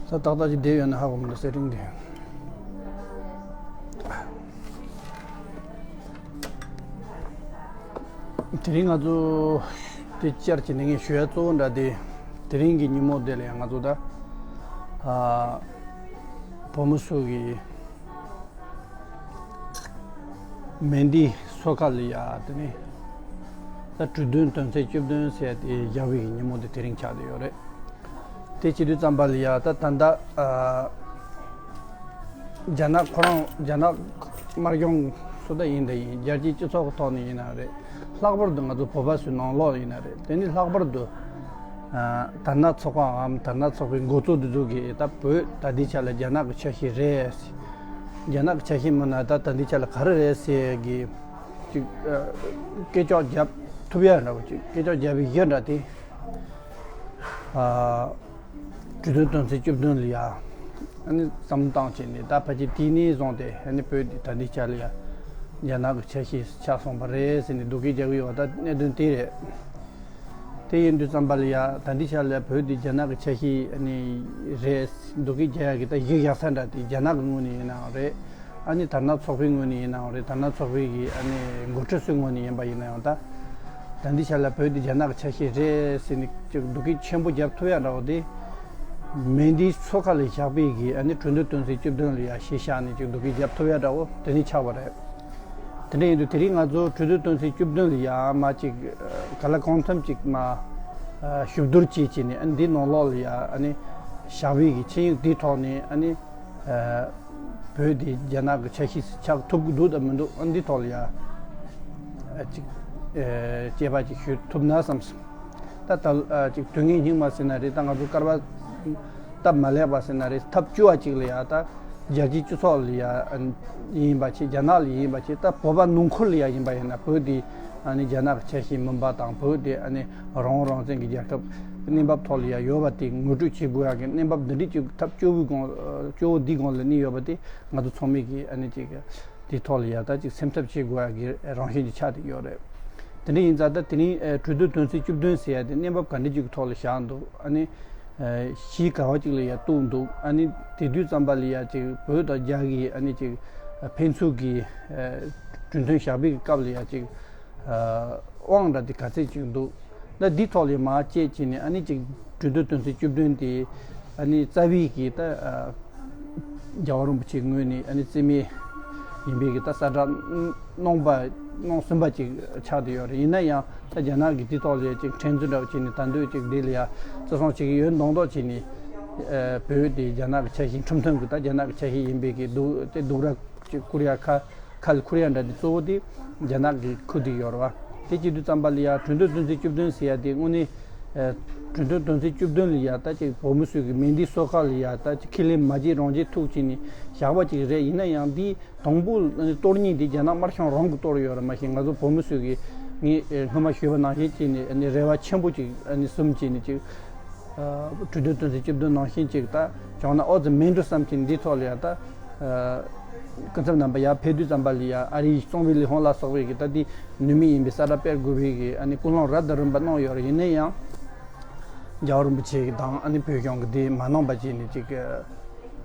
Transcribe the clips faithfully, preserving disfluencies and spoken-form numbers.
ད་ཏག་ཏག་ཅིག་བསྡད་ཡོད་ན་ཧ་གོ་མི་འདུག་སེ་རིང་གི། དེ་རིང་ང་ཚོ་དེ་བཅར་གྱི་ནི་ངས་ཞུ་ཡ་གཙོ་བོ་འདྲ་དེ། དེ་རིང་གི་ཉིན་མོ་དེ་ལ་ཡང་ང་ཚོ་ད་ཨ་བོད་མི་ཚོ་གི་མན་ཌི་མཚོ་ཁ་ལ་ཡ་དེ་ནི་ད་གྲོས་མཐུན་དོན་ཚན་བཅུ་བདུན་ཟེར་དེ་བཞག་པའི་གི་ཉིན་མོ་དེ་དེ་རིང་ཆགས་བསྡད་ཡོད་རེད། དེ་བྱེད་དུས་ཙམ་པ་ལ་ཡ་ད་ད་ལྟ་ཨ་རྒྱ་ནག་ཁོ་རང་རྒྱ་ནག་དམར་གཞུང་སུ་ད་ཡིན་ད་ཡིན་རྒྱལ་སྤྱིའི་སྤྱི་ཚོགས་ཀྱི་ཐོག་ནས་ཡིན་ན་རེད། ལྷག་པར་དུ་ང་ཚོ་བོད་པ་ཚོའི་ནང་ལོགས་ཡིན་ན་རེད། དེ་ནི་ལྷག་པར་དུ་ཨ་དར་ནག་ཚོགས་པའམ་དར་ནག་ཚོགས་པའི་འགོ་གཙོ་དེ་ཚོ་གིས་ད་བོད་ད་ལྟའི་ཆ་ལ་རྒྱ་ནག་གི་ཆ་ཤས་རེད། རྒྱ་ནག་གི་ཆ་ཤས་མིན་ན་ད་ད་ལྟའི་ཆ་ལ་ག་རེ་རེད་ཟེར་གི་ཅིག་ཨ་སྐད་ཅོག་རྒྱབ་ཐུབ་ཡ་འདྲ་བོ་ཅིག་སྐད་ཅོག་རྒྱབ་པའི་གཞི་འདྲ་དེ། ཨ་གྲོས་མཐུན་དོན་ཚན་བཅུ་བདུན་ལ་ཡ་ཨ་ནི་བསམ་བློ་བཏང་བྱས་ནས་ད་ཕལ་ཆེར་དེ་ནས་བཟུང་སྟེ་ཨ་ནི་བོད་འདི་ད་ལྟའི་ཆ་ལ་ཡ་རྒྱ་ནག་གི་ཆ་ཤས་ཆགས་སོང་བ་རེད་ཟེར་ནས་སྡུག་སྐད་རྒྱག་གི་ཡོད་པ་ད་གནད་དོན་དེ་རེད། དེ་ཡིན་དུས་ཙམ་པ་ལ་ཡ་ད་ལྟའི་ཆ་ལ་བོད་འདི་རྒྱ་ནག་གི་ཆ་ཤས་ཨ་ནི་རེད་སྡུག་སྐད་རྒྱག་ཡ་གི་ད་གཞི་བཞག་ས་འདྲ་དེ་རྒྱ་ནག་གི་ངོས་ནས་ཡིན་ནའང་རེད། ཨ་ནི་དར་ནག་ཚོགས་པའི་ངོས་ནས་ཡིན་ནའང་རེད། དར་ནག་ཚོགས་པའི་གི་ཨ་ནི་འགོ་ཁྲིད་ཚོའི་ངོས་ནས་ཡིན་པ་ཡིན་ན་ཡང་ད། ད་འདི་ཆ་ལ་བོད་འདི་རྒྱ་ནག་གི་ཆ་ཤས་རེད་ཟེར་ནས་ཅིག་སྡུག་སྐད་ཆེན་པོ་རྒྱབ་ཐུབ་ཡ་འདྲ་བོ་དེ། མན་ཌིའི་མཚོ་ཁ་ལ་བཞག་པའི་གི་ཨ་ནི་གྲོས་མཐུན་དོན་ཚན་བཅུ་བདུན་ལ་ཡ་གཞི་བཞག་ནས་ཅིག་སྡུག་སྐད་རྒྱབ་ཐུབ་ཡ་འདྲ་བོ་དེ་ནི་ཆགས་པ་རེད། དེ་འདྲ་ཡིན་དུས་དེ་རིང་ང་ཚོ་གྲོས་མཐུན་དོན་ཚན་བཅུ་བདུན་ལ་ཡ་མ་ཅིག་ག་ལ་གང་འཚམ་ཅིག་མ་ཞིབ་བསྡུར་བྱེད་བྱས་ནས་ཨ་ནི་འདི་ནང་ལོགས་ལ་ཡ་ཨ་ནི་བཞག་པའི་གི་ཆིངས་ཡིག་འདིའི་ཐོག་ནས་ཨ་ནི། བོད་དེ་རྒྱ་ནག་གི་ཆ་ཤས་ཆགས་ཐུབ་ཀྱི་འདུག་དང་མི་འདུག་ཨ་འདི་ཐོག་ལ་ཡ་ཅིག་དཔྱད་པ་ཅིག་ཞུ་ཐུབ་ན་བསམ་སོང་། ད་ད་ཅིག་དུས་ངན་སྙིགས་མ་ཟེར་ན་རེད། ད་ང་ཚོ་སྐར་མ་སྟབས་མ་ལེགས་པ་ཟེར་ན་རེད། ཐབས་སྐྱོ་བ་ཅིག་ལ་ཡ་ད་རྒྱལ་སྤྱིའི་སྤྱི་ཚོགས་ལ་ཡ་ཡིན་པ་བྱས་རྒྱ་ནག་ལ་ཡིན་པ་བྱས་ད་བོད་པ་ནང་ཁུལ་ལ་ཡ་ཡིན་པ་ཡིན་ན་བོད་དེ་ཨ་ནི་རྒྱ་ནག་གི་ཆ་ཤས་མིན་པ་དང་བོད་དེ་ཨ་ནི་རང་དབང་རང་བཙན་གྱི་རྒྱལ་ཁབ་གནས་བབ་ཐོག་ལ་ཡ་ཡོད་པ་དེ་ངོ་སྤྲོད་བྱེད་དགོས་ཡ་གི་གནས་བབ་འདི་འདྲའི་ཅིག་ཐབས་སྐྱོ་བོའི་སྒང་སྐྱོ་བོ་འདིའི་སྒང་ལ་གནས་ཡོད་པ་དེ། ང་ཚོ་ཚང་མས་ཀྱིས་ཨ་ནི་ཅིག་དེའི་ཐོག་ལ་ཡ་ད་ཅིག་སེམས་འཚབ་བྱེད་དགོས་ཡ་གི་རང་བཞིན་གྱི་ཆགས་བསྡད་ཡོད་རེད། དེ་འདྲ་ཡིན་ཙང་ད་དེ་རིང་ཨ་གྲོས་མཐུན་དོན་ཚན་བཅུ་བདུན་ཟེར་ཡ་དེ་གནས་བབ་ག་འདྲ་ཅིག་གི་ཐོག་ལ་བཞག་འདུག་ཨ་ནི་ཨ་གཞི་ག་བ་ཅིག་ལ་ཡ་གཏུགས་འདུག་ཨ་ནི་དེ་དུས་ཙམ་པ་ལ་ཡ་ཅིག་བོད་དང་རྒྱ་གི་ཨ་ནི་ཅིག་ཕན་ཚུན་གྱི་ཨ་གྲོས་མཐུན་བཞག་པའི་སྐབས་ལ་ཡ་ཅིག་ཨ་དབང་འདྲ་དེ་ག་ཚད་ཅིག་འདུག་ད་འདི་ཐོག་ལ་མར་དཔྱད་བྱས་ནས་ཨ་ནི་ཅིག་གྲོས་མཐུན་དོན་ཚན་བཅུ་བདུན་དེ་ཨ་ནི་རྩ་བའི་གི་ད་ཨ་རྒྱལ་བ་རིན་པོ་ཆེ་ངོས་ནས་ཨ་ནི་རྩིས་མེད་ཡིན་པའི་གི་ད་གསལ་བསྒྲགས་གནང་པ་གནང་ཟིན་པ་ཅིག་ཆགས་བསྡད་ཡོད་རེད། ཡིན་ན་ཡང་ད་རྒྱ་ནག་གི་འདི་ཐོག་ལ་ཅིག་ཕྲན་ཚུན་འདྲ་བོ་བྱས་ནས་ད་འདོད་ཅིག་འདི་ལ་ཡ་བརྩི་སྲུང་བྱེད་ཀྱི་ཡོད་མདོག་མདོག་བྱས་ནས་ཨ་བོད་དེ་རྒྱ་ནག་གི་ཆ་ཤས་ཁྲིམས་མཐུན་གི་ད་རྒྱ་ནག་གི་ཆ་ཤས་ཡིན་པའི་གི་སྡུག་དེ་སྡུག་ར་ཅིག་བསྐུར་ཡ་ཁ། ཁ་ལ་འཁུར་ཡ་འདྲ་དེ་གཙོ་བོ་དེ་རྒྱ་ནག་གིས་འཁུར་བསྡད་ཡོད་རེད་བ། དེ་བྱེད་དུས་ཙམ་པ་ལ་ཡ་གྲོས་མཐུན་དོན་ཚན་བཅུ་བདུན་ཟེར་ཡ་དེ་དངོས་གནས་ཨ་གྲོས་མཐུན་དོན་ཚན་བཅུ་བདུན་ལ་ཡ་ད་ཅིག་བོད་མི་ཚོས་ཀྱི་མན་ཌིའི་མཚོ་ཁ་ལ་ཡ་ད་ཅིག་ཁས་ལེན་མ་བྱེད་རང་བྱེད་ཐུག་བྱས་ནས་བཞག་པ་ཅིག་རེད། ཡིན་ན་ཡང་འདི་དང་པོ་ཨ་ནི་གཏོར་མཁན་དེ་རྒྱ་ནག་དམར་གཞུང་རང་གིས་གཏོར་ཡོད་རེད། མ་གཞི་ང་ཚོ་བོད་མི་ཚོས་ཀྱི་ངས་ཨ་སྔོན་མ་ཞུས་པ་ནང་བཞིན་བྱས་ནས་ཨ་ནི་རེ་བ་ཆེན་པོ་ཅིག་ཨ་ནི་གསུམ་བྱས་ནས་ཅིག་ཨ་གྲོས་མཐུན་དོན་ཚན་བཅུ་བདུན་ནང་བཞིན་ཅིག་ད་བྱུང་ན་ཨོ་ཙི་མིན་འགྲོ་བསམ་གྱི་འདི་ཐོག་ལ་ཡ་ད་ཨ་སྐུ་ཚབ་རྣམ་པ་ཡར་ཕེབས་དུས་ཙམ་པ་ལ་ཡ་ཨ་རིའི་གསང་བའི་ལས་ཁུངས་ལ་སོགས་པའི་གི་ད་འདི་ནུས་མེད་ཡིན་པའི་གསལ་བསྒྲགས་སྤེལ་དགོས་པའི་གི་ཨ་ནི་ཀུན་སློང་རབ་དང་རིམ་པ་གནང་ཡོད་རེད། ཡིན་ན་ཡང་རྒྱལ་བ་རིན་པོ་ཆེ་གི་དང་ཨ་ནི་བོད་གཞུང་གི་འདི་མ་གནང་པ་བྱས་ནས་ཅིག་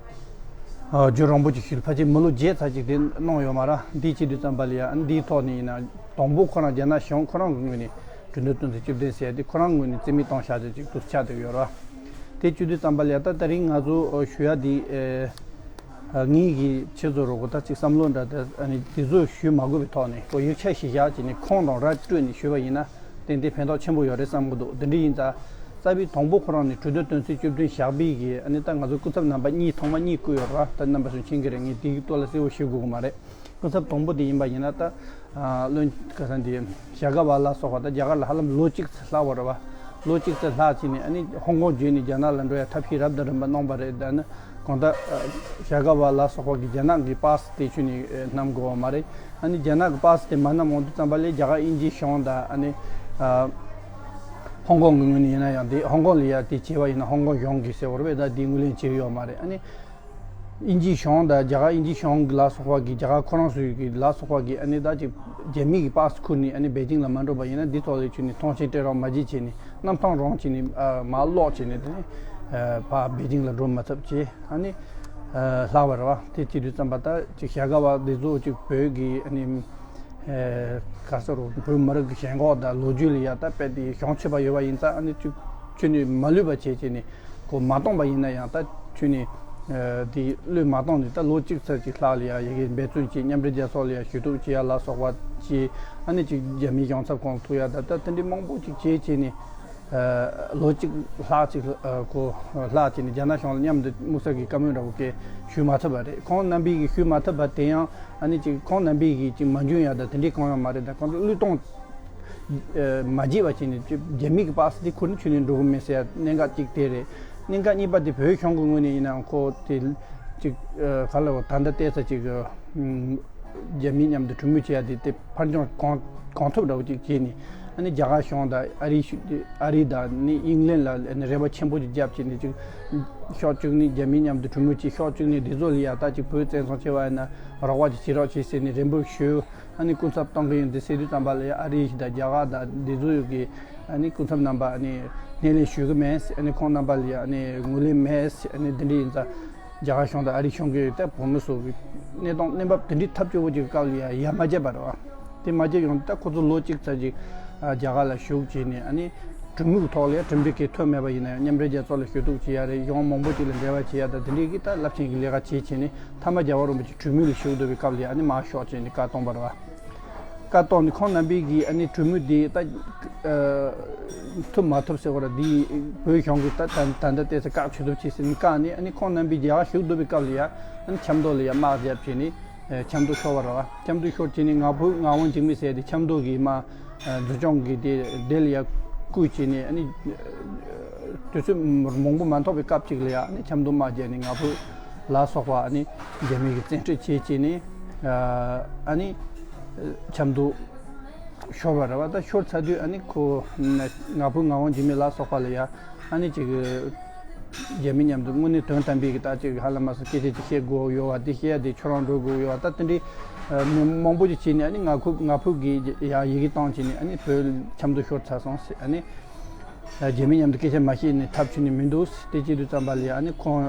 ཨ་རྒྱུན་རིང་པོ་ཅིག་ཞིག་ཕལ་ཆེར་མི་ལོ་བརྒྱད་ཙམ་ཅིག་དེ་གནང་ཡོད་མ་རེད། འདི་བྱེད་དུས་ཙམ་པ་ལ་ཡ་ཨ་ནི་འདིའི་ཐོག་ནས་ཡིན་ན་དང་པོ་ཁོ་རང་རྒྱ་ནག་གཞུང་ཁོ་རང་གི་ངོས་ནས་གྲོས་མཐུན་དོན་ཚན་བཅུ་བདུན་ཟེར་ཡ་དེ་ཁོ་རང་ངོས་ནས་རྩིས་མེད་བཏང་བཞག་ཅིག་ཅིག་ཏུ་ཆགས་བསྡད་ཡོད་རེད། དེ་བྱེད་དུས་ཙམ་པ་ལ་ཡ་ད་དེ་རིང་ང་ཚོ་ཞུ་ཡ་དེ་ཨེ་ཨ་ངེད་ཀྱི་ཁྱེད་ཚོ་རོགས་གོ་ད་ཅིག་བསམ་བློ་འདྲ་ད་ཨ་ནི་དེ་ཚོ་ཞུ་མ་དགོས་པའི་ཐོག་ནས་ཁོ་ཡིག་ཆ་ཞིག་བཞག་བྱས་ནས་ཁུངས་དང་ར་སྤྲོད་ནས་ཞུས་པ་ཡིན་ན་ཏན་ཏན་ཕན་ཐོགས་ཆེན་པོ་ཡོད་རེད་བསམ་གི་འདུག་དེ་འདྲ་ཡིན་ཙང་རྩ་བའི་དང་པོ་ཁོ་རང་ནས་གྲོས་མཐུན་དོན་ཚན་བཅུ་བདུན་བཞག་པའི་གི་ཨ་ནི་ད་ང་ཚོ་སྐུ་ཚབ་རྣམ་པ་གཉིས་ཐོག་མ་གཉིས་བསྐོས་ཡོད་རེད་བ། ད་རྣམ་པ་ཚོས་མཁྱེན་གི་རེད། ངས་དེའི་ཐོག་ལ་གསལ་པོ་ཞུ་དགོས་གི་མ་རེད། སྐུ་ཚབ་དང་པོ་དེ་ཡིན་པ་ཡིན་ན་ད་ཨ་བློན་ཁ་སང་དེ་ཞྭ་སྒབ་པ་ལ་སོགས་པ་ད་རྒྱ་གར་ལ་ཧ་ལམ་ལོ་གཅིག་ཙམ་ལྷག་པ་རེད་བ། ལོ་གཅིག་ཙམ་ལྷག་ཕྱིན་ནས་ཨ་ནི་ཧོང་ཀོང་བརྒྱུད་ནས་རྒྱ་ནག་ལ་འགྲོ་ཡ་ཐབས་ཤེས་རབ་དང་རིམ་པ་གནང་པ་རེད། ད་ནི་གང་ལྟར་ཨ་ཞྭ་སྒབ་པ་ལ་སོགས་པ་གི་རྒྱ་ནག་གི་པཱ་སི་དེ་ཁྱོན་ནས་ཨ་བསྣམས་དགོས་པ་མ་རེད། ཨ་ནི་རྒྱ་ནག་གི་པཱ་སི་དེ་མ་བསྣམས་འོང་དུས་ཙམ་པ་ལས་རྒྱ་གར་དབྱིན་ཇིའི་གཞུང་དང་ཨ་ནི་ཨ་ཧོང་ཀོང་གི་ངོས་ནས་ཡིན་ན་ཡང་དེ་ཧོང་ཀོང་ལ་ཡ་དེ་བྱས་པ་ཡིན་ན་ཧོང་ཀོང་གཞུང་གིས་ཟེར་བ་རེད་པས། ད་དེ་ངོས་ལེན་བྱེད་ཀྱི་ཡོད་མ་རེད། ཨ་ནི། དབྱིན་ཇིའི་གཞུང་དང་རྒྱ་གར་དབྱིན་ཇིའི་གཞུང་གི་ལ་སོགས་པ་གི་རྒྱ་གར་ཁོ་རང་ཚོའི་གི་ལ་སོགས་པ་གི་ཨ་ནི་ད་ཅིག་རྒྱ་མི་གི་པཱ་སི་ཁུར་ནས་ཨ་ནི་པེ་ཅིང་ལ་མ་འགྲོ་བ་ཡིན་ན་འདི་ཐོག་ལ་ཁྱོན་ནས་མཐོང་ཆེན་སྤྲད་རོགས་མ་བྱེད་བྱས་ནས་གནམ་ཐང་རང་བྱས་ནས་ཨ་མར་སློག་བྱས་ནས་དེ་ནས་ ཕར་པེ་ཅིང་ལ་འགྲོ་མ་ཐུབ་བྱས་ཨ་ནི་ལྷག་པ་རེད་བ། དེ་བྱེད་དུས་ཙམ་པ་ད་ཅིག་བྱ་དགའ་བ་འདི་ཚོ་ཅིག་བོད་ཀྱི་ཨ་ནི་ག་ས་རུ་བོད་མི་རིགས་ཀྱི་ཞེན་ཁོག་དང་ལོ་རྒྱུས་ལ་ཡ་ད་དཔེ་དེ་གཞུང་ཆེ་བ་ཡོད་པ་ཡིན་ཙང་ཨ་ནི་ཅིག་ཁྱོན་ནས་མ་ལུས་པ་བྱས་བྱས་ནས་ཁོ་མ་གཏོང་པ་ཡིན་ན་ཡང་ད་ཁྱོན་ནས་དེ་བློས་མ་གཏོང་ནས་ད་ལོ་གཅིག་ཙམ་ཅིག་ལྷག་ལ་ཡ་ཡི་གེ་འབད་བརྩོན་བྱས། མཉམ་འབྲེལ་རྒྱལ་ཚོགས་ལ་ཡ་ཞུ་གཏུག་བྱེད་ཡ་ལ་སོགས་པ་བྱས། ཨ་ནི་ཅིག་རྒྱ་མིའི་གཞུང་ཚབ་ཁང་ལ་ཐུག་ཡ་ད་ད་དེ་འདྲའི་མང་པོ་ཅིག་བྱས་བྱས་ནས། ལོ་གཅིག་ལྷག་ཅིག་གོ་ལྷག་ཅིག་ནས་རྒྱ་ནག་གཞུང་ལ་མཉམ་དུ་དམིགས་བསལ་གྱི་བཀའ་མོལ་འདྲ་བོ་སྐད་ཞུས་མ་ཐུབ་པ་རེད། ཁོང་རྣམ་པས་ཀྱིས་ཞུས་མ་ཐུབ་པ་དེ་ཡང་ཨ་ནི་ཅིག་ཁོང་རྣམ་པས་ཀྱིས་ཅིག་མ་འཇོན་ཡ་ད་དེ་འདྲའི་གང་ཡང་མ་རེད། ད་ཁོང་ཚོས་བློས་གཏོང་མ་བྱས་པ་བྱས་ནས་ཅིག་རྒྱ་མིའི་གི་པགས་སུ་དེ་ཁུར་ནས་ཁྱོན་ནས་འགྲོ་གི་མེད་ཟེར་ཡ་གནད་འགག་ཅིག་དེ་རེད། གནད་འགག་གཉིས་པ་དེ་བོད་གཞུང་གི་ངོས་ནས་ཡིན་ནའང་ཁོ་དེ་ཅིག་ག་ལ་བ་ད་ལྟ་བལྟས་ས་ཅིག་རྒྱ་མི་མཉམ་དུ་གྲོས་མོལ་བྱེད་ཡ་དེ་དེ་ཕར་འགྱངས་གང་གང་ཐུབ་འདྲ་བོ་ཅིག་བྱས་ནས་ཨ་ནི་རྒྱ་གར་གཞུང་དང་ཨ་རི་ཨ་རི་དང་ནི་ཨིང་ལན་ལ་ཨ་ནི་རེ་བ་ཆེན་པོ་ཅིག་བརྒྱབ་བྱས་ནས་ཅིག་ཕྱོགས་གཅིག་ནས་རྒྱ་མི་མཉམ་དུ་གྲོས་མོལ་བྱས། ཕྱོགས་གཅིག་ནས་འདི་ཚོ་ལ་ཡ་ད་ཅིག་བོད་བཙན་བཟུང་བྱས་པ་ཡིན་ན་རོགས་པ་ཅིག་བྱེད་རོགས་བྱེད་ཟེར་ནས་རེ་འབོད་ཞུས། ཨ་ནི་སྐུ་ཚབ་གཏོང་གི་ཡོད་འདི་ཟེར་དུས་ཙམ་པ་ལ་ཡ་ཨ་རི་དང་རྒྱ་གར་དང་འདི་ཚོ་ཡོད་ཀྱི་ཨ་ནི་སྐུ་ཚབ་རྣམ་པ་ཨ་ནི་སྣེ་ལེན་ཞུ་གི་མེད། ཨ་ནི་ཁོང་རྣམ་པ་ལ་ཡ་ཨ་ནི་ངོས་ལེན་མེད། ཨ་ནི་འདི་འདྲ་ཡིན་ཙང་། རྒྱ་གར་གཞུང་དང་ཨ་རིའི་གཞུང་གིས་ད་བོད་མི་ཚོ་གི་གནས་སྟངས་གནས་བབ་དེ་འདྲའི་ཐབས་སྐྱོ་བོ་ཅིག་གི་སྐབས་ལ་ཡ་ཡ་མ་བརྒྱབ་པ་རེད་བ། དེ་མ་བརྒྱབ་ཡོང་ད་ཁོ་ཚོ་ལོ་གཅིག་ཙམ་ཅིག་ཨ་རྒྱ་གར་ལ་བཞུགས་བྱས་ནས་ཨ་ནི་གྲོས་མོལ་གི་ཐོག་ལ་ཡ་གྲུབ་འབྲས་གང་ཐོན་མེད་པ་ཡིན་ན་ཡང་མཉམ་འབྲེལ་རྒྱལ་ཚོགས་ལ་ཞུ་གཏུག་བྱེད་ཡ་རེད། གཞུང་མང་པོ་ཅིག་ལ་འབྲེལ་བ་བྱེད་ཡ་ད་དེ་འདྲའི་གི་ད་རླབས་ཆེན་གྱི་ལས་ཀ་བྱེད་བྱས་ནས་མཐའ་མ་རྒྱལ་བ་རིན་པོ་ཆེ་གྲོས་མོལ་ལ་ཞུགས་འདོད་པའི་སྐབས་ལ་ཡ་ཨ་ནི་མར་ཤོག་བྱས་ནས་བཀའ་གཏོང་པ་རེད་བ། བཀའ་གཏོང་ནས་ཁོང་རྣམ་པས་ཀྱིས་ཨ་ནི་གྲོས་མོལ་འདི་ད་ཐུབ་མ་ཐུབ་ཟེར་བ་ར་འདི་བོད་གཞུང་གིས་ད་ད་ད་ལྟ་བལྟས་ཚེ་བཀག་ཆོད་ཐུབ་ཅིག་ཟེར་ནས་བཀག་ནས་ཨ་ནི་ཁོང་རྣམ་པས་རྒྱ་གར་བཞུགས་འདོད་པའི་སྐབས་ལ་ཡ་ཨ་ནི་ཆབ་མདོ་ལ་ཡ་དམག་བརྒྱབ་བྱས་ནས་ཆབ་མདོ་ཤོར་བ་ར་བ། ཆབ་མདོ་ཤོར་བྱས་ནས་ང་ཕོད་ངག་དབང་འཇིགས་མེད་ཟེར་དེ་ཆབ་མདོ་གི་མ་འཛིན་སྐྱོང་གི་དེ་དེ་ལ་ཡ་བསྐུལ་བྱས་ནས་ཨ་ནི་དུས་ཚོད་མང་པོ་མ་ཐོགས་པའི་སྐབས་ཅིག་ལ་ཡ་ཨ་ནི་ཆབ་མདོ་དམག་བརྒྱབ་ནས་ང་ཕོད་ལ་སོགས་པ་ཨ་ནི་རྒྱ་མི་གིས་བཙན་ཁྲིད་བྱས་བྱས་ནས་ཨ་ནི་ཆབ་མདོ། ཤོར་བ་རེད་བ། ད་ཤོར་ཚར་དུས་ཨ་ནི་ཁོ་ང་ཕོད་ངག་དབང་འཇིགས་མེད་ལ་སོགས་པ་ལ་ཡ་ཨ་ནི་ཅིག་རྒྱ་མི་མཉམ་དུ་དངོས་གནས་དོན་དམ་པའི་གི་ད་ཅིག་ཧ་ལམ་མ་སོང་སྐད་ཆ་ཅིག་བཤད་དགོས་ཡོད་བ། དེ་བཤད་ཡ་དེ་ཁྱོད་རང་འགྲོ་དགོས་ཡོད་བ། ད་དེ་འདྲའི་མི་མང་པོ་ཅིག་བྱས་ནས་ཨ་ནི་ང་ཁོ་ང་ཕོད་ཀྱི་ཡ་ཡི་གེ་བཏང་བྱས་ནས་ཨ་ནི་བོད་ཆབ་མདོ་ཤོར་ཚར་སོང་ཟེར། ཨ་ནི་རྒྱ་མི་མཉམ་དུ་སྐད་ཆ་མ་བཤད་ནས་ཐབས་ཆུད་ནས་མི་འདུག་དེ་བྱེད་དུས་ཙམ་པ་ལ་ཡ་ཨ་ནི་ཁོང་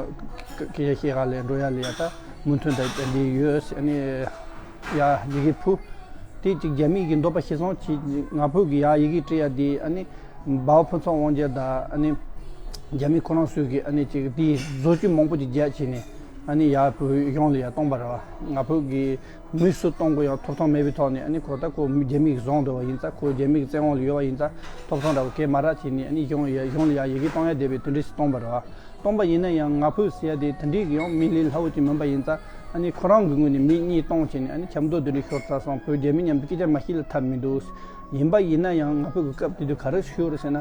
སྐད་ཆ་བཤད་ག་ལ་འགྲོ་ཡ་ལ་ཡ་ད་མོས་མཐུན་དང་ལྡན་ཡོད་ཟེར། ཨ་ནི། ཡ་ཡི་གེ་ཕུལ། དེ་གཅིག་རྒྱ་མི་གི་འདོད་པ་གཞིར་བཟུང་གིས་ང་ཕོད་ཀྱི་ཡ་ཡི་གེ་བྲིས་ཡ་དེ་ཨ་ནི་འབའ་བ་ཕུན་ཚོགས་དབང་རྒྱལ་དང་ཨ་ནི་རྒྱ་མི་ཁོ་རང་ཚོས་ཀྱི་ཨ་ནི་ཅིག་དེའི་བཟོ་བཅོས་མང་པོ་ཅིག་རྒྱག་བྱས་ནས་ཨ་ནི་ཡ་བོད་གཞུང་ལ་ཡ་གཏོང་པ་རེད་བ། ང་ཕོད་ཀྱི་མུས་སུ་གཏོང་དགོས་ཡ་ཐོབ་ཐང་མེད་པའི་ཐོག་ནས་ཨ་ནི་ཁོ་ད་ཁོ་རྒྱ་མི་གིས་བཟུང་འདོད་པ་ཡིན་ཙང་ཁོ་རྒྱ་མི་གི་བཙན་དབང་ལ་ཡོད་པ་ཡིན་ཙང་ཐོབ་ཐང་འདྲ་བོ་གས་མ་རག་བྱས་ནས་ཨ་ནི་གཞུང་ཡ་གཞུང་ལ་ཡ་ཡི་གེ་གཏོང་ཡ་བསྡད་པའི་དེ་འདྲ་ཞིག་གཏོང་པ་རེད་བ། སྟོང་པ་ཡིན་ན་ཡང་ང་ཕོད་ཟེར་ཡ་དེ་དེ་འདྲའི་ཡང་མི་ལས་སླ་བོ་ཅིག་མིན་པ་ཡིན་ཙང་ཨ་ནི་ཁོ་རང་གི་ངོས་ནས་མི་གཉིས་གཏོང་བྱས་ནས་ཨ་ནི་ཆབ་མདོ་དེ་འདྲ་ཤོར་ཚར་སོང་། བོད་རྒྱ་མི་མཉམ་དུ་སྐད་ཆ་མ་བཤད་ལ་ཐབས་མི་འདུག་ཡིན་པ་ཡིན་ན་ཡང་ང་ཕོད་ཀྱི་སྐབས་དེ་དུས་ག་རེ་ཤོར་ཟེར་ན་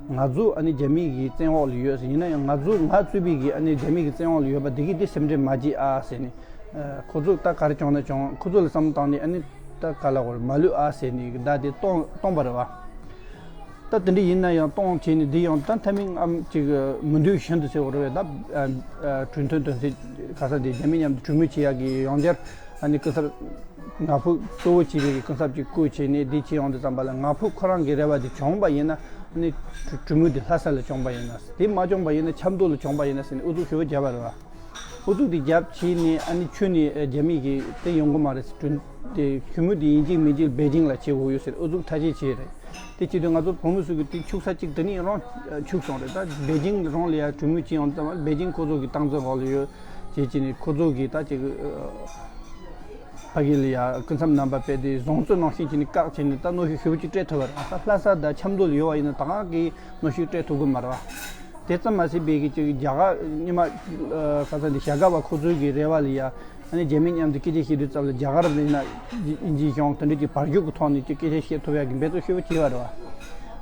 ང་ཚོ་ཨ་ནི་རྒྱ་མི་གི་བཙན་འོག་ལ་ཡོད་ཟེར། ཡིན་ན་ཡང་ང་ཚོ་ང་གཙོས་པའི་གི་ཨ་ནི་རྒྱ་མི་གི་བཙན་འོག་ལ་ཡོད་པ་དེ་གི་དེ་སེམས་ཁྲལ་མ་བྱེད་ཨ་ཟེར་ནས་ཁོ་ཚོ་ད་ག་རེ་བྱུང་ན་བྱུང་ཁོ་ཚོ་ལ་བསམ་བློ་བཏང་ནས་ཨ་ནི་ད་ག་ལ་བར་མ་ལུས་ཨ་ཟེར་ནས་གི་བརྡ་དེ་གཏོང་གཏོང་པ་རེད་བ། ད་དེ་འདྲ་ཡིན་ན་ཡང་གཏོང་བྱས་ནས་འདི་ཡང་ད་མཐའ་མིན་ཨམ་ཅིག་མི་འདོད་བཞིན་དུ་ཟེར་བ་རེད་བས། ད་གྲོས་མཐུན་དོན་ཚན་ག་ས་འདི་རྒྱ་མི་མཉམ་དུ་གྲོས་མོལ་བྱེད་ཡག་གི་ཡང་བསྐྱར་ཨ་ནི་སྐུ་ཚབ་ང་ཕོད་གཙོ་བོ་བྱས་པའི་གི་སྐུ་ཚབ་ཅིག་བསྐོས་བྱས་ནས་འདི་བྱེད་ཡོང་དུས་ཙམ་པ་ལ་ང་ཕོད་ཁོ་རང་གི་རེ་བ་འདི་བྱུང་པ་ཡིན་ན་ཨ་ནི་གྲོས་མོལ་འདི་ལྷ་ས་ལ་བྱུང་པ་ཡིན་ན་དེ་མ་བྱུང་པ་ཡིན་ན་ཆབ་མདོ་ལ་བྱུང་པ་ཡིན་ན་ཟེར་ནས་ཨུ་ཚུགས་ཞེ་པོ་བརྒྱབ་པ་རེད་བ། ཨུ་ཚུགས་དེ་རྒྱབ་བྱས་ནས་ཨ་ནི་ཁྱོན་ནས་རྒྱ་མི་གི་དེ་ཡོང་གི་མ་རེད་ཟེར། དེ་གྲོས་མོལ་དེ་ཡིན་གཅིག་མིན་གཅིག་པེ་ཅིང་ལ་བྱེད་དགོས་ཡོད་ཟེར་ཨུ་ཚུགས་ཐག་ཆོད་བྱས་རེད། དེ་བྱེད་དུས་ང་ཚོ་བོད་མི་ཚོ་གི་དེ་འཕྱུག་ས་གཅིག་དེ་ནས་རང་འཕྱུག་སོང་རེད། ད་པེ་ཅིང་རང་ལ་ཡ་གྲོས་མོལ་བྱེད་ཡོང་ཙམ་པེ་ཅིང་ཁོ་ཚོ་གི་སྟངས་འཛིན་འོག་ལ་ཡོད་བྱས་བྱས་ནས་ཁོ་ཚོ་གི་ད་ཅིག་ཕ་གི་ལ་ཡ་སྐུ་ཚབ་རྣམ་པ་ཕེབས་ཏེ་བཟང་བཙོན་ནང་བཞིན་བྱས་ནས་བཀག་བྱས་ནས་ད་གནོན་ཤུགས་ཞེ་པོ་ཅིག་སྤྲད་ཐུབ་པ་རེད། ད་ལྷ་ས་དང་ཆབ་མདོ་ལ་ཡོད་པ་ཡིན་ན་ད་གང་གི་གནོན་ཤུགས་སྤྲད་ཐུབ་གི་མ་རེད་བ། དེ་ཙམ་མ་ཟད་པའི་གི་ཅིག་རྒྱ་གར་ཉི་མ་ཁ་ས་འདི་བྱ་དགའ་བ་ཁོ་ཚོའི་གི་རེ་བ་ལ་ཡ་ཨ་ནི་རྒྱ་མི་མཉམ་དུ་སྐད་ཆ་བཤད་དུས་ཙམ་ལ་རྒྱ་གར་མིན་ན་དབྱིན་ཇིའི་གཞུང་དེ་འདྲ་ཅིག་བར་ཞུགས་ཀྱི་ཐོག་ནས་ཅིག་སྐད་ཆ་བཤད་ཐུབ་ཡ་གི་འབད་རྩོལ་ཞེ་པོ་བྱས་པ་རེད་བ།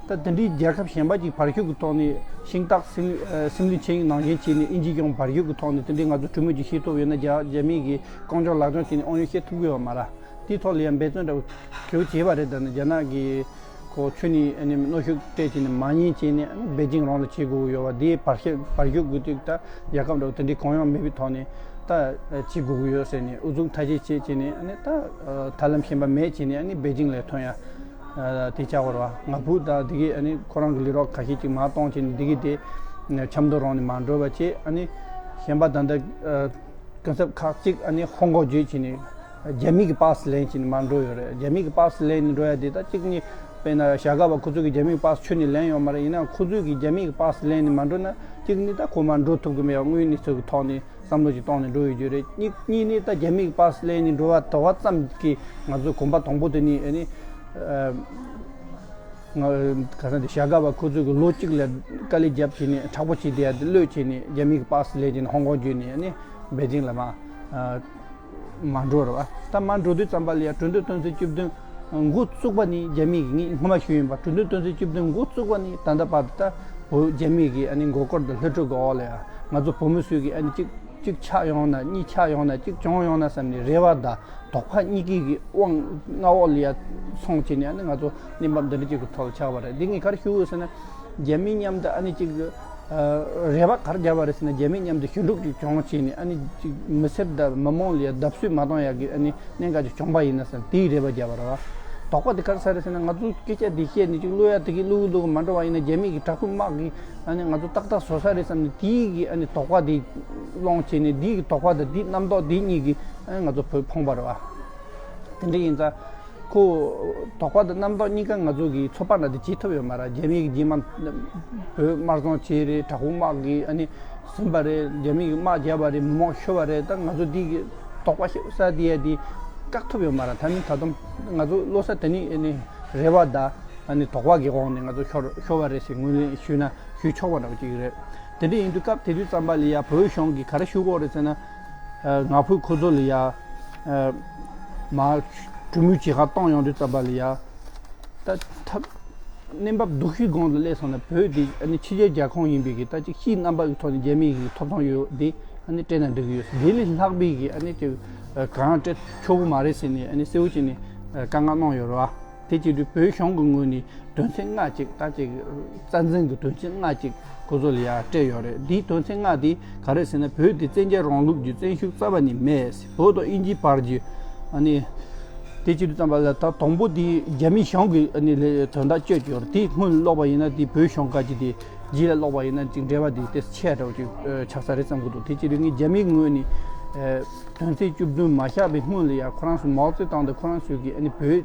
ད་དེ་འདྲའི་རྒྱལ་ཁབ་གཞན་པ་ཅིག་བར་ཞུགས་ཀྱི་ཐོག་ནས་ཤིང་སྟག་སིམ་སིམ་ལི་ཆེན་ནང་བཞིན་བྱས་ནས་དབྱིན་ཇིའི་གཞུང་བར་ཞུགས་ཀྱི་ཐོག་ནས་དེ་འདྲའི་ང་ཚོ་གྲོས་མོལ་ཅིག་བྱེད་ཐུབ་ཡོད་ན་རྒྱ་རྒྱ་མི་གི་རྐང་བཙུགས་ལག་བཙུགས་བྱས་ནས་དབང་ཡོད་བཤད་ཐུབ་ཀྱི་ཡོད་མ་རེད། དེའི་ཐོག་ལ་ཡང་འབད་བརྩོན་འདྲ་བོ་བྱེད་པ་རེད། ད་ནི་རྒྱ་ནག་གི་ཁོ་ཁྱོད་ནི་ཨ་ནི་གནོན་ཤུགས་སྤྲད་བྱས་ནས་མ་ཉན་བྱས་ནས་ཨ་ནི་པེ་ཅིང་རང་ལ་བྱེད་དགོས་ཀྱི་ཡོད་པ་དེའི་བར་ཤ་བར་ཞུགས་དགོས་དུས་ད་རྒྱལ་ཁབ་འདྲ་བོ་དེ་འདྲའི་གང་ཡང་མེད་པའི་ཐོག་ནས་ད་བྱེད་དགོས་ཀྱི་ཡོད་ཟེར་ནས་ཨུ་ཚུགས་ཐག་ཆོད་བྱས་བྱས་ནས་ཨ་ནི་ད་ཐབས་ལམ་གཞན་པ་མེད་བྱས་ནས་ཨ་ནི་པེ་ཅིང་ལ་ཐོན་ཡ་དེ་བྱ་བ་རེད་བ། ང་ཕོད་ད་དེ་གའི་ཨ་ནི་ཁོ་རང་གི་ལས་རོགས་ཁ་ཤས་ཅིག་མར་གཏོང་བྱས་ནས་དེ་གའི་དེ་ ཆབ་མདོ་རང་ནས་མར་འགྲོ་བ་བྱས། ཨ་ནི་གཞན་པ་ད་ལྟ་ཨ་གུན་གསབ་ཁག་ཅིག་ཨ་ནི་ཧོང་ཀོང་བརྒྱུད་བྱས་ནས་རྒྱ་མི་གི་པཱ་སི་ལེན་བྱས་ནས་མར་འགྲོ་ཡོད་རེད། རྒྱ་མི་གི་པཱ་སི་ལེན་ནས་འགྲོ་ཡ་དེ་ད་གཅིག་ནི་དཔེར་ན་བྱ་དགའ་བ་ཁོ་ཚོ་གི་རྒྱ་མི་གི་པཱ་སི་ཁྱོན་ནས་ལེན་ཡོད་མ་རེད། ཡིན་ནའང་ཁོ་ཚོས་གི་རྒྱ་མི་གི་པཱ་སི་ལེན་ནས་མ་འགྲོ་ན་གཅིག་ནི་ད་ཁོ་མར་འགྲོ་ཐུབ་གི་མེད་པ་དངོས་གནས་ཚོ་གི་ཐོག་ནས་བསམ་བློ་ཞིག་གཏོང་ནས་འགྲོ་ཡོད་རྒྱུ་རེད། གཉིས་གཉིས་ནི་ད་རྒྱ་མི་གི་པཱ་སི་ལེན་ནས་འགྲོ་བ་དོགས་པ་ཙམ་གྱིས་ང་ཚོ་གོམ་པ་དང་པོ་དེ་ནི་ཨ་ནི་ཨ། ང་ག་ས་འདི་བྱ་དགའ་བ་ཁོ་ཚོས་གི་ལོ་གཅིག་ལ་དཀའ་ལས་བརྒྱབ་བྱས་ནས་མཁྲེགས་པོ་བྱས་བསྡད་ཡ་དེ་གློད་བྱས་ནས་རྒྱ་མི་གི་པཱ་སི་ལེན་བྱས་ནས་ཧོང་ཀོང་བརྒྱུད་ནས་ཨ་ནི་པེ་ཅིང་ལ་མར་ཨ་མར་འགྲོ་རེད་བ། ད་མར་འགྲོ་དུས་ཙམ་པ་ལ་ཡ་གྲོས་མཐུན་དོན་ཚན་བཅུ་བདུན་འགོ་བཙུགས་པ་ནི་རྒྱ་མི་གི་ངས་སྔོན་མ་ཞུས་ཡིན་པ། གྲོས་མཐུན་དོན་ཚན་བཅུ་བདུན་འགོ་བཙུགས་པ་ནི་ད་ལྟ་བར་དུ་ད་བོད་རྒྱ་མི་གི་ཨ་ནི་མགོ་སྐོར་དང་ལྷ་ཕྲུག་གི་འོག་ལ་ཡ་ང་ཚོ་བོད་མི་ཚོས་གི་ཨ་ནི་གཅིག་གཅིག་ཆག་ཡོང་ན་གཉིས་ཆག་ཡོང་ན་གཅིག་བྱུང་ཡོང་ན་བསམ་ནས་རེ་བ་དང་དོགས་པ་གཉིས་ཀའི་གི་དབང་མངའ་འོག་ལ་ཡ་སོང་བྱས་ནས་ཨ་ནི་ང་ཚོ་གནས་བབ་འདི་འདྲ་གཅིག་གི་ཐོག་ལ་ཆགས་པ་རེད། འདི་ངས་ག་རེ་ཞུ་དགོས་ཟེར་ན། རྒྱ་མི་མཉམ་དུ་ཨ་ནི་གཅིག་ཨ་རེ་བ་ག་རེ་བརྒྱབ་པ་རེད་ཟེར་ན། རྒྱ་མི་མཉམ་དུ་ཞི་འགྲིག་ཅིག་བྱུང་བྱས་ནས་ཨ་ནི་གཅིག་མི་སེར་དང་མི་མང་ལ་ཡ་བརྡབ་གསིག་མ་གཏོང་ཡ་གི་ཨ་ནི་གནད་འགག་ཅིག་བྱུང་པ་ཡིན་ན་ཟེར་དེའི་རེ་བ་བརྒྱབ་པ་རེད་བ། དོགས་པ་དེ་ག་རེ་ཟེར་རེད་ཟེར་ན། ང་ཚོ་སྐད་ཆ་དེ་བཤད་ནས་ཅིག་གློད་ཡ་དེ་གི་གློད་གི་འདུག་གི་མ་འགྲོ་བ་ཡིན་ན། རྒྱ་མི་གི་དྲག་པོའི་དམག་གིས་ཨ་ནི་ང་ཚོ་ཏག་ཏག་བཟོ་ས་རེད་བསམ་ནས་དེའི་གི་ཨ་ནི་དོགས་པ་དེ་སློང་བྱས་ནས། དེའི་གི་དོགས་པ་དང་དེའི་རྣམ་རྟོག་དེ་གཉིས་གིས་ཨ་ནི་ང་ཚོ་བོད་ཕོངས་པ་རེད་བ། དེ་འདྲ་ཡིན་ཙང་ཁོ་དོགས་པ་དང་རྣམ་རྟོག་གཉིས་ཀ་ང་ཚོ་གི་ཚོད་དཔག་འདྲ་དེ་བྱེད་ཐུབ་ཡོད་མ་རེད། རྒྱ་མི་གི་རྗེས་མ་བོད་དམར་གསོད་བྱས་རེད། དྲག་པོ་དམག་གིས་ཨ་ནི་ཟིན་པ་རེད། རྒྱ་མི་གི་དམག་བརྒྱབ་པ་རེད། མི་མང་ཤོར་བ་རེད། ད་ང་ཚོ་འདི་གི་དོགས་པ་ཤོར་ས་དེ་ཡ་དེ་བཀག་ཐུབ་ཡོད་མ་རེད། ད་ནི་ད་དུང་ང་ཚོ་བློ་ས་དེ་ནི་ཨ་ནི་རེ་བ་དང་ཨ་ནི་དོགས་པ་གི་འོག་ནས་ང་ཚོ་ཤོར་ཤོར་བ་རེད་ཟེར་ངོས་ལེན་ཞུས་ན་ཞུས་ཆོག་པ་འདྲ་པོ་ཅིག་རེད། དེ་འདྲ་ཡིན་དུས་སྐབས་དེ་དུས་ཙམ་པ་ལ་ཡ་བོད་གཞུང་གིས་ག་རེ་ཞུ་གི་ཡོད་རེད་ཟེར་ན། ཨ་ང་ཕོད་ཁོ་ཚོ་ལ་ཡ་ཨ་མར་གྲོས་མོལ་བྱེད་གར་བཏང་ཡོང་དུས་ཙམ་པ་ལ་ཡ། ད་ཐབས་གནས་བབ་སྡུག་ཤོས་སྒང་དུ་སླེབས་སོང་ན། བོད་འདི་ཨ་ནི་ཕྱི་རྒྱལ་རྒྱལ་ཁོངས་ཡིན་པའི་གི་ད་ཅིག་ཕྱིའི་རྣམ་པ་གི་ཐོག་ནས་རྒྱ་མི་གི་ཐོབ་ཐང་ཡོད་དེ་ཨ་ནི་སྤྲད་ན་འགྲིག་གི་ཡོད། དེ་ལས་ལྷག་པའི་གི་ཨ་ནི་ཅིག་ཨ་གང་སྤྲད་ཆོག་གི་མ་རེད་ཟེར་ནས་ཨ་ནི་གསལ་བོ་བྱས་ནས་ཨ་བཀའ་མངགས་གནང་ཡོད་རེད་བ། དེ་བྱེད་དུས་བོད་གཞུང་གི་ངོས་ནས་དོན་ཚན་ལྔ་ཅིག་ད་ཅིག་རྩ་འཛིན་གྱི་དོན་ཚན་ལྔ་ཅིག་ཁོ་ཚོ་ལ་ཡ་སྤྲད་ཡོད་རེད། འདིའི་དོན་ཚན་ལྔ་དེ་ག་རེ་ཟེར་ན། བོད་དེ་བཙན་རྒྱལ་རིང་ལུགས་ཀྱི་བཙན་ཤུགས་རྩ་བ་ནས་མེད། བོད་དང་དབྱིན་ཇིའི་བར་གྱི་ཨ་ནི་དེ་བྱེད་དུས་ཙམ་པ་ལ་ད་དང་པོ་དེ་རྒྱ་མི་གཞུང་གི་ཨ་ནི་ལས་དོན་དག་སྤྱོད་ཀྱི་ཡོད་རེད། དེ་སྔོན་ལ་ཀློག་པ་ཡིན་ན་དེ་བོད་གཞུང་བཀའ་ཅིག་དེ་རྗེས་ལ་ཀློག་པ་ཡིན་ན་ཅིག་འབྲེལ་བ་དེ་ཏོག་ཙམ་ཆེ་དྲགས་ཅིག་ཨ་ཆགས་ས་རེད་བསམ་གྱི་འདུག་དེ་བྱེད་དུས་ངས་རྒྱ་མིའི་ངོས་ནས་ཨ་དོན་ཚན་བཅུ་བདུན་མ་བཞག་པའི་སྔོན་ལ་ཡ་ཁོ་རང་ཚོ་མའོ་ཙེ་ཏུང་དང་ཁོ་རང་ཚོས་ཀྱི་ཨ་ནི་བོད་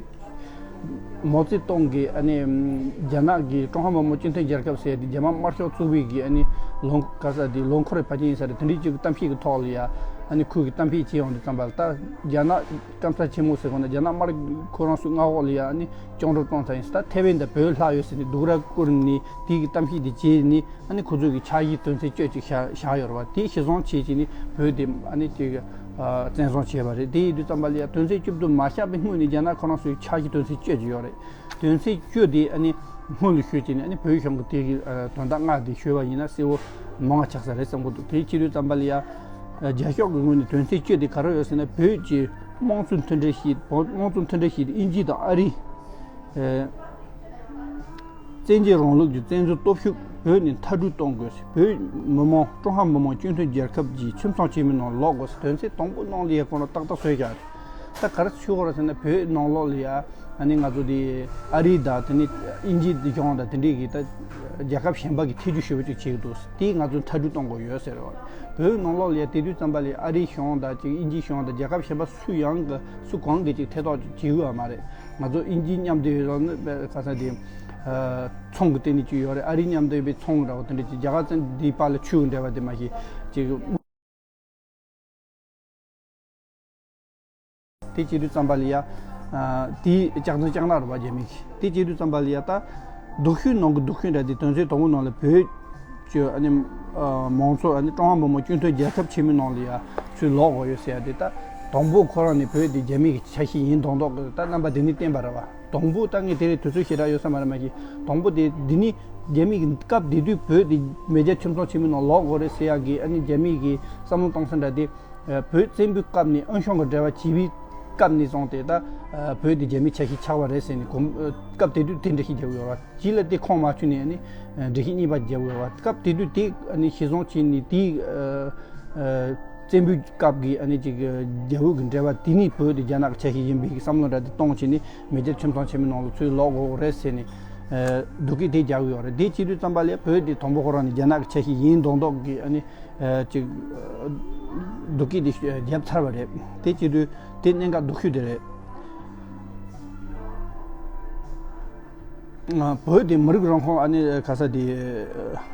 མའོ་ཙེ་ཏུང་གིས་ཨ་ནི་རྒྱ་ནག་གི་ཀྲུང་ཧྭ་མི་དམངས་སྤྱི་མཐུན་རྒྱལ་ཁབ་ཟེར་ཏེ་རྒྱ་དམར་དམར་ཤོག་བཙུགས་པའི་གི་ཨ་ནི་ལོ་ག་ས་དེ་ལོ་འཁོར་བའི་ཕལ་ཆེར་ཡིན་ས་རེད། དེ་འདྲའི་ཅིག་གཏམ་བཤད་ཀྱི་ཐོག་ལ་ཡ་ཨ་ནི་ཁོས་གི་གཏམ་བཤད་བྱས་ཡོང་དུས་ཙམ་པ་ལ། ད་རྒྱ་ནག་སྐམ་ས་ཆེན་མོ་ཟེར་གོ་ན་རྒྱ་ནག་དམར་ཁོ་རང་ཚོའི་མངའ་འོག་ལ་ཡ་ཨ་ནི་བཅིངས་འགྲོལ་བཏང་ཚར་ཡིན་ས། ད་ཐེ་ཝན་དང་བོད་ལྷག་ཡོད་ཟེར་ནས་སྡུག་ར་བསྐུར་ནས་དེའི་གི་གཏམ་བཤད་དེ་བྱས་ནས། ཨ་ནི་ཁོ་ཚོས་ཀྱི་འཆར་གཞིའི་དོན་ཚན་བཅུ་གཅིག་བཞག་བཞག་ཡོད་རེད་བ། དེ་གཞིར་བཟུང་བྱས་བྱས་ནས་བོད་དེ་ཨ་ནི་ཅིག་ཨ་བཙན་བཟུང་བྱས་པ་རེད། དེ་ཡིན་དུས་ཙམ་པ་ལ་ཡ་དོན་ཚན་བཅུ་བདུན་མ་བཞག་པའི་སྔོན་ནས་རྒྱ་ནག་ཁོ་རང་ཚོའི་འཆར་གཞི་དོན་ཚན་བཅུ་གཅིག་ཡོད་རེད། དོན་ཚན་བཅུ་དེ་ཨ་ནི་སྔོན་ལ་ཞུས་བྱས་ནས་ཨ་ནི་བོད་གཞུང་གི་དེ་གི་ཨ་དོན་དག་ལྔ་དེ་ཞུས་པ་ཡིན་ན་གསལ་བོ་མང་བ་ཆགས་ས་རེད་བསམ་གྱི་འདུག་དེ་བྱེད་དུས་ཙམ་པ་ལ་ཡ་ཨ་རྒྱ་ཤོག་གི་ངོས་ནས་དོན་ཚན་བཅུ་དེ་ག་རེ་ཡོད་ཟེར་ན། བོད་ཀྱི་དམངས་གཙོ་མཐུན་སྒྲིལ་ཞེས་དམངས་གཙོ་མཐུན་སྒྲིལ་ཞེས་དབྱིན་ཇི་དང་ཨ་རི། ཨ། བཙན་རྒྱལ་རིང་ལུགས་ཀྱི་བཙན་འཛུལ་སྟོབས་ཤུགས་བོད་ནས་མཐར་སྐྲོད་གཏོང་དགོས། བོད་མི་མང་ཀྲུང་ཧྭ་མི་དམངས་སྤྱི་མཐུན་རྒྱལ་ཁབ་ཀྱི་ཁྱིམ་ཚང་ཆེན་མོའི་ནང་ལོག་དགོས། དོན་ཚན་དང་པོ་ནང་ལ་ཡ་ཁོ་རང་ཏག་ཏག་བཟོས་བཞག་རེད། ད་ག་རེ་ཞུ་དགོས་རེད་ཟེར་ན། བོད་ནང་ལོགས་ལ་ཡ་ཨ་ནི་ང་ཚོ་དེ་ཨ་རི་དང་དེ་ནས་དབྱིན་ཇི་གཞུང་དང་དེ་འདྲས་ཀྱི་ད་རྒྱལ་ཁབ་གཞན་པ་གི་ཐེ་ཇུས་ཞེ་པོ་ཅིག་བྱེད་ཀྱི་འདུག་དེ་ང་ཚོས་མཐར་སྐྲོད་གཏོང་དགོས་ཡོད་ཟེར་བ། བོད་ནང་ལོགས་ལ་ཡ་དེ་དུས་ཙམ་པ་ལ་ཨ་རི་གཞུང་དང་ཅིག་དབྱིན་ཇི་གཞུང་དང་རྒྱལ་ཁབ་གཞན་པ་སུ་ཡང་གི་སུ་གང་གིས་ཅིག་ཐེ་གཏོགས་བྱེད་ཀྱི་ཡོད་མ་རེད། ང་ཚོ་དབྱིན་ཇི་མཉམ་དུ་ཡོད་རོགས་ནི་དཔེ་ཁ་ས་དེ་ཨ་ཚོང་གི་སྟེང་ནས་ཅིག་ཡོད་རེད། ཨ་རི་མཉམ་དུ་ཡོད་པའི་ཚོང་འདྲ་བོ་དེ་འདྲ་ཅིག་རྒྱ་གར་ཙམ་འདིའི་བར་ལ་ཆུ་འབྲེལ་བ་དེ་མ་གཞི་ཅིག་དེ་བྱེད་དུས་ཙམ་པ་ལ་ཡ་ཨ་དེའི་ལྕགས་ཚན་ལྕགས་ནག་རེད་པ། རྒྱ་མི་གིས་དེ་བྱེད་དུས་ཙམ་པ་ལ་ཡ་ད་སྡུག་ཤོས་ནང་གི་སྡུག་ཤོས་འདྲ་དེ་དོན་ཚན་དང་པོ་ནང་ལ་བོད་ཀྱི་ཨ་ནི་ཨ་མང་ཚོགས་ཨ་ནི་ཀྲུང་ཧྭ་མི་དམངས་སྤྱི་མཐུན་རྒྱལ་ཁབ་ཆེན་མོའི་ནང་ལ་ཡ་ཚུར་ལོག་དགོས་ཡོད་ཟེར་ཡ་དེ། ད་དང་པོ་ཁོ་རང་ནི་བོད་དེ་རྒྱ་མི་གི་ཆ་ཤས་ཡིན་མདོག་མདོག་གི་ད་རྣམ་པ་དེ་ནི་བསྟན་པ་རེད་པ། དང་པོ་ད་ངས་དེ་རིང་དུས་ཚོད་ཞེ་དྲག་ཡོད་ས་མ་རེད། མ་གཞི་དང་པོ་དེ་འདི་ནི་རྒྱ་མི་གི་སྐབས་དེ་དུས་བོད་དེ་མེས་རྒྱལ་ཁྱིམ་ཚང་ཆེན་མོའི་ནང་ལོག་དགོས་རེད་ཟེར་ཡ་གི་ཨ་ནི་རྒྱ་མི་གི་བསམ་བློ་གཏོང་ས་འདྲ་དེ། ཨ་བོད་བཙན་པོའི་སྐབས་ནས་ཨན་ཤོང་གི་འབྲེལ་བ་བྱས་པའི་སྐབས་ནས་བཟུང་སྟེ་ད་ཨ་བོད་དེ་རྒྱ་མིའི་ཆ་ཤས་ཆགས་པ་རེད་ཟེར་ནས་གོམ་ཨ་སྐབས་དེ་དུས་དེ་འགྲེལ་བཤད་རྒྱབ་ཡོད་རེད་པ། རྗེས་ལ་དེ་ཁུངས་མ་འཁྱོལ་ནས་ཨ་ནི་ཨ་འགྲེལ་བཤད་གཉིས་པ་རྒྱབ་ཡོད་རེད་པ། སྐབས་དེ་དུས་དེ་ཨ་ནི་གཞིར་བཟུང་བྱས་ནས་དེའི་ཨ་ཨ་བཙན་པོའི་སྐབས་ཀྱི་ཨ་ནི་ཅིག་རྒྱ་བོད་ཀྱི་འབྲེལ་བ་དེ་ནས་བོད་དེ་རྒྱ་ནག་གི་ཆ་ཤས་ཡིན་པའི་བསམ་བློ་འདྲ་དེ་གཏོང་བྱས་ནས་མེས་རྒྱལ་ཁྱིམ་ཚང་ཆེན་མོའི་ནང་ལ་ཚུར་ལོག་དགོས་རེད་ཟེར་ནས་ ཨ་བདུད་རྒྱུག་དེ་རྒྱག་གི་ཡོད་རེད། དེ་བྱེད་དུས་ཙམ་པ་ལ་བོད་དེ་དང་པོ་ཁོ་རང་ནས་རྒྱ་ནག་གི་ཆ་ཤས་ཡིན་མདོག་མདོག་གི་ཨ་ནི་ཨ་ཅིག་ཨ་བདུད་རྒྱུག་དེ་བརྒྱབ་ཚར་བ་རེད། དེ་བྱེད་དུས་དེ་གནད་འགག་སྡུག་ཤོས་དེ་རེད། ཨ་བོད་དེ་མི་རིགས་རང་ཁོངས་ཨ་ནི་ག་ས་དེ་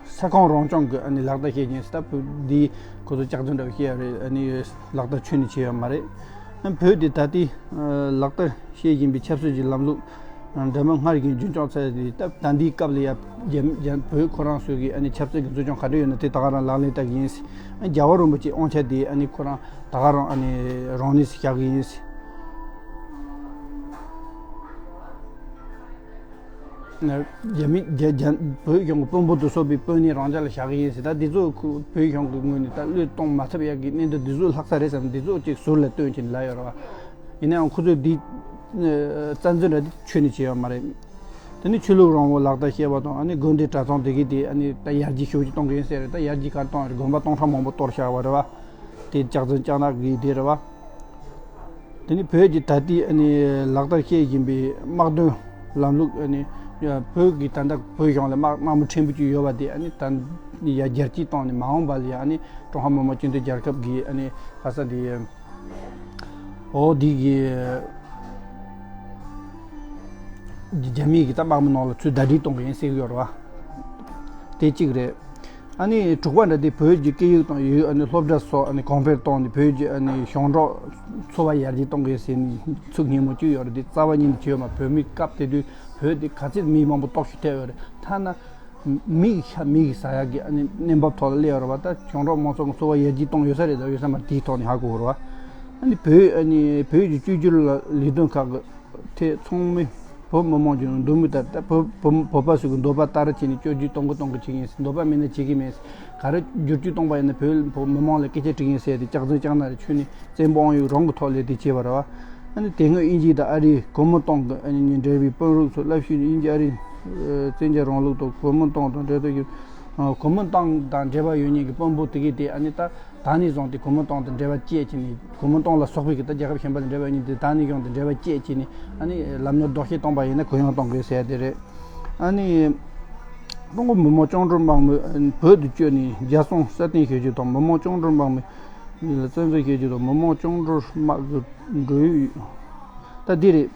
ས་ཁོངས་རང་སྐྱོང་གི་ཨ་ནི་ལག་བསྟར་བྱེད་ཀྱིན་ཟེར། ད་བོད་འདི་ཁོ་ཚོ་ལྕགས་རྫུན་འདྲ་བོ་བཤད་ཡ་རེད། ཨ་ནི་ལག་བསྟར་ཁྱོན་ནས་བྱས་ཡོད་མ་རེད། ཨ་བོད་འདི་ད་ལྟའི་ཨ་ལག་བསྟར་བྱེད་བཞིན་པའི་ཆབ་སྲིད་ཀྱི་ལམ་ལུགས་འདྲ་མིན་སྔར་བཞིན་རྒྱུན་འཁྱོངས་ཚར་ཏེ། ད་ད་ལྟའི་སྐབས་ལ་ཡ་རྒྱ་རྒྱ་བོད་ཁོ་རང་ཚོ་གི་ཨ་ནི་ཆབ་སྲིད་ཀྱི་འཛིན་སྐྱོང་ག་འདྲ་ཡོད་ན་དེ་ད་ག་རང་ལག་ལེན་བསྟར་གྱི་ཡིན། ཨ་རྒྱལ་བ་རིན་པོ་ཆེའི་དབང་ཆ་དེ་ཨ་ནི་ཁོ་རང་ད་ག་རང་ཨ་ནི་རང་ལུས་སུ་བཞག་གི་ཡིན། རྒྱ་མི་རྒྱ་རྒྱ་བོད་གཞུང་གི་དཔོན་པོ་དེ་ཚོ་བོད་དཔོན་གནས་རང་འཇགས་ལ་བཞག་གི་ཡིན་ཟེར། ད་འདི་ཚོ་ཁོ་བོད་གཞུང་གི་ངོས་ནས་ད་བློས་གཏོང་མ་ཐུབ་ཡག་གི་གནད་དོན་འདི་ཚོ་ལྷག་ས་རེད་བསམ། འདི་ཚོ་ཅིག་ཟུར་ལ་བཏོན་བྱས་ནས་ལབ་ཡོད་རེད་བ། ཡིན་ནའང་ཁོ་ཚོས་འདི་རྩ་འཛིན་ར་འདི་ཁྱོན་ནས་བྱས་ཡོད་མ་རེད། དེ་ནི་ཆོས་ལུགས་རང་དབང་ལག་བསྟར་བྱས་པ་དང་། ཨ་ནི་དགོན་སྡེ་གྲྭ་ཚང་དེ་གའི་དེ་ཨ་ནི་ད་ཡར་རྒྱས་ཤུགས་ཆེ་གཏོང་གི་ཡིན་ཟེར་རེད། ད་ཡར་རྒྱས་ག་གཏོང་རེད། དགོན་པ་སྟོང་ཕྲག་མང་པོ་གཏོར་བཞག་པ་རེད་བ། དེ་ལྕགས་རྫུན་ལྕགས་ནག་གི་དེ་རེད་བ། དེ་ནི་བོད་ཀྱི་ད་ལྟའི་ཨ་ནི་ལག་བསྟར་བྱེད་བཞིན་པའི་དམག་དོན་ལམ་ལུགས། ཨ་ནི་བོད་ཀྱི་ད་ལྟ་བོད་གཞུང་ལ་དམག་དམག་མི་ཕྲན་བུ་ཅིག་ཡོད་པ་དེ་ཨ་ནི་ད་ཡར་རྒྱས་བཏང་ནས་མ་འོངས་པ་ལ་ཡང་ཨ་ནི་ཀྲུང་ཧྭ་མི་དམངས་སྤྱི་མཐུན་རྒྱལ་ཁབ་ཀྱི་ཨ་ནི་ག་ས་དེ་འོ་དེ་གི་རྒྱ་མི་གི་ད་དམག་མི་ནང་ལ་ཚུར་ཟླ་སྒྲིལ་གཏོང་གི་ཡིན་ཟེར་གྱི་ཡོད་རེད་བ། དེ་གཅིག་རེད། ཨ་ནི་དྲུག་པ་འདྲ་དེ་བོད་ཀྱི་སྐད་ཡིག་དང་ཡུལ། ཨ་ནི་སློབ་གྲྭ་སོགས་ཨ་ནི་གོང་འཕེལ་གཏོང་ནས་བོད་ཀྱི་ཨ་ནི་ཞིང་འབྲོག་འཚོ་བ་ཡར་རྒྱས་གཏོང་དགོས་ཟེར་ནས་ཚིག་སྙན་མོ་བཅོས་ཡོད་རེད། དེ་རྩ་བ་ཉིད་ནས་བྱས་ཡོད་མ། བོད་མི་སྐབས་དེ་དུས་བོད་དེ་ག་ཚད་མི་མང་པོ་སྟོབས་ཤུགས་ཐེབས་ཡོད་རེད། ཐ་ན་མི་ཡི་ཤ་མི་ཡི་ཟ་ཡག་གི་ཨ་ནི་གནས་བབ་ཐོག་ལ་སླེབས་ཡོད་རེད་བ། ད་ཞིང་འབྲོག་མང་ཚོགས་ཀྱི་འཚོ་བ་ཡར་རྒྱས་གཏོང་ཡོད་ས་རེད་དང་ཡོད་ས་མ་རེད། དེའི་ཐོག་ནས་ཧ་གོ་དགོས་རེད་བ། ཨ་ནི་བོད་ཨ་ནི་བོད་ཀྱི་བཅོས་བསྒྱུར་ལ་ལས་དོན་ཁག་གི་ཐད་ཚང་མས་བོད་མི་མང་གི་འདོད་མོས་ལྟར། ད་བོད་བོད་བོད་པ་ཚོ་གི་འདོད་པ་ལྟར་བྱས་ནས་བཅོས་བསྒྱུར་གཏོང་གི་གཏོང་གི་བྱེད་ཀྱི་ཡིན། འདོད་པ་མེད་ན་བྱེད་ཀྱི་མེད། ག་རེ་བསྒྱུར་བཅོས་གཏོང་པ་ཡིན་ན་བོད་བོད་མི་མང་ལ་སྐད་ཆ་དྲི་གི་ཡིན་ཟེར་ཏེ་ལྕགས་རྫུན་ལྕགས་ནག་རེ་ཁྱོན་ནས་བཙན་པོ་དབང་ཡོད་རང་གི་ཐོག་ལས་དེ་བྱས་པ་རེད་བ། ཨ་ནི་དེ་སྔོན་དབྱིན་ཇི་དང་ཨ་རིའི་གོ་མིན་ཏང་གི་ཨ་ནི་འབྲེལ་བའི་དཔོན་རིགས་ཚོ་སློབ་ཞུས་ནས། དབྱིན་ཇི་ཨ་རིའི་ཨ་བཙན་རྒྱལ་རིང་ལུགས་དང་གོ་མིན་ཏང་དང་འབྲེལ་བ་ཡོད། ཨ་གོ་མིན་ཏང་དང་འབྲེལ་བ་ཡོད་མཁན་གྱི་དཔོན་པོ་དེ་གས་དེ་ཨ་ནི་ད་ད་ནས་བཟུང་སྟེ་གོ་མིན་ཏང་དང་འབྲེལ་བ་བཅད་བྱས་ནས། གོ་མིན་ཏང་ལ་སོགས་པའི་གི་ད་རྒྱལ་ཁབ་གཞན་པ་དང་འབྲེལ་བ་ཡོད་མཁན་དེ་ད་ནས་བཟུང་སྟེ་འབྲེལ་བ་བཅད་བྱས་ནས་ཨ་ནི་ལམ་སྣ་ལྡོག་ཤེས་གཏོང་པ་ཡིན་ན་གུ་ཡངས་གཏོང་དགོས་ཟེར་ཡ་དེ་རེད། ཨ་ནི་ཀྲུང་གོ་མི་དམངས་བཅིངས་འགྲོལ་དམག་མི་བོད་དུ་བསྐྱོད་ནས་རྒྱལ་སྲུང་སྲ་བརྟན་བྱེད་རྒྱུ་དང་། མི་དམངས་བཅིངས་འགྲོལ་དམག་མི་ལ་བཙན་འཛུལ་བྱེད་རྒྱུ་དང་། མི་དམངས་བཅིངས་འགྲོལ་དམག་གི་འགྲོ་ཡུལ་ད་འདི་རེད།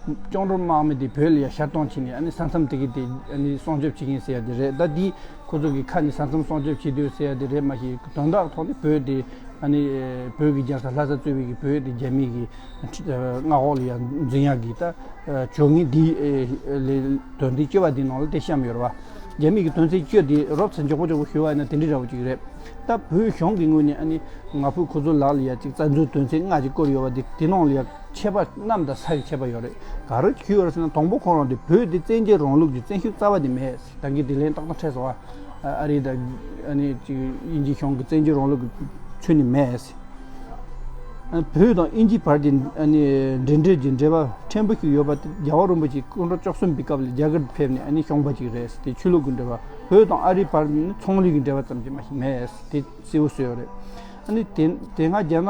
བཅིངས་འགྲོལ་དམག་མི་དེ་བོད་ལ་ཡ་ཤར་གཏོང་བྱས་ནས་ཨ་ནི་ས་མཚམས་དེ་གི་དེ་ཨ་ནི་སྲུང་སྐྱོབ་བྱེད་ཀྱི་ཡིན་ཟེར་ཡ་དེ་རེད། ད་འདི་ཁོ་ཚོ་གི་ཁ་ནས་ས་མཚམས་སྲུང་སྐྱོབ་བྱེད་དུས་ཟེར་ཡ་དེ་རེད་མ་གཞི། དོན་དག་ཐོག་ནས་བོད་དེ་ཨ་ནི་བོད་ཀྱི་རྒྱལ་ས་ལྷ་ས་གཙོས་པའི་གི་བོད་དེ་རྒྱ་མི་གི་མངའ་འོག་ལ་ཡ་འཛིན་ཡ་གི་ད་བྱུས་ངན་འདི་ལས་དོན་ཚན་བཅུ་པ་འདི་ནང་ལ་དེ་བཤམས་ཡོད་རེད་བ། རྒྱ་མི་གི་དོན་ཚན་བཅུ་དེ་རོབ་ཙམ་མགྱོགས་པོ་མགྱོགས་པོ་ཞུ་བ་ཡིན་ན་དེ་འདྲའི་འདྲ་བོ་ཅིག་རེད། ད་བོད་གཞུང་གི་ངོས་ནས་ཨ་ནི་ང་ཕོད་ཁོ་ཚོ་ལག་ལ་ཡ་ཅིག་རྩ་འཛུགས་དོན་ཚན་ལྔ་ཅིག་བསྐོར་ཡོད་པ་འདི། དེ་ནང་ལ་ཡ་ཁྱད་པར་གནམ་དང་ས་ཡི་ཁྱད་པར་ཡོད་རེད། ག་རེ་ཞུས་ཡོད་རེད་ཟེར་ན། དང་པོ་ཁོ་རང་དེ་བོད་དེ་བཙན་རྒྱལ་རིང་ལུགས་ཀྱི་བཙན་ཤུགས་རྩ་བ་དེ་མེད། ད་གིན་དེ་ལན་ཏག་ཏག་འཕྲད་སོང་བ། ཨ་རི་དང་ཨ་ནི་ཅིག་དབྱིན་ཇི་གཞུང་གི་བཙན་རྒྱལ་རིང་ལུགས་ཀྱི་ཚུལ་ནི་མེད། ཨ་བོད་དང་དབྱིན་ཇིའི་བར་གྱི་ཨ་ནི་འབྲེལ་འདྲིས་ཀྱི་འབྲེལ་བ་ཕྲན་བུ་ཞིག་ཡོད་པ་དེ་རྒྱལ་བ་རིན་པོ་ཆེ་སྐུ་ཕྲེང་བཅུ་གསུམ་པའི་སྐབས་ལ་རྒྱ་གར་ཕེབས་ནས་ཨ་ནི་བྱུང་བ་ཅིག་རེད། དེ་ཆོས་ལུགས་ཀྱི་འབྲེལ་བ། བོད་དང་ཨ་རིའི་བར་ནི་ཚོང་ལས་ཀྱི་འབྲེལ་བ་ཙམ་གྱིས་མ་ཞིག་མེད། དེ་གསལ་པོ་བཟོས་ཡོད་རེད། ཨ་ནི་དེ་དེ་སྔ་རྒྱ་ནག་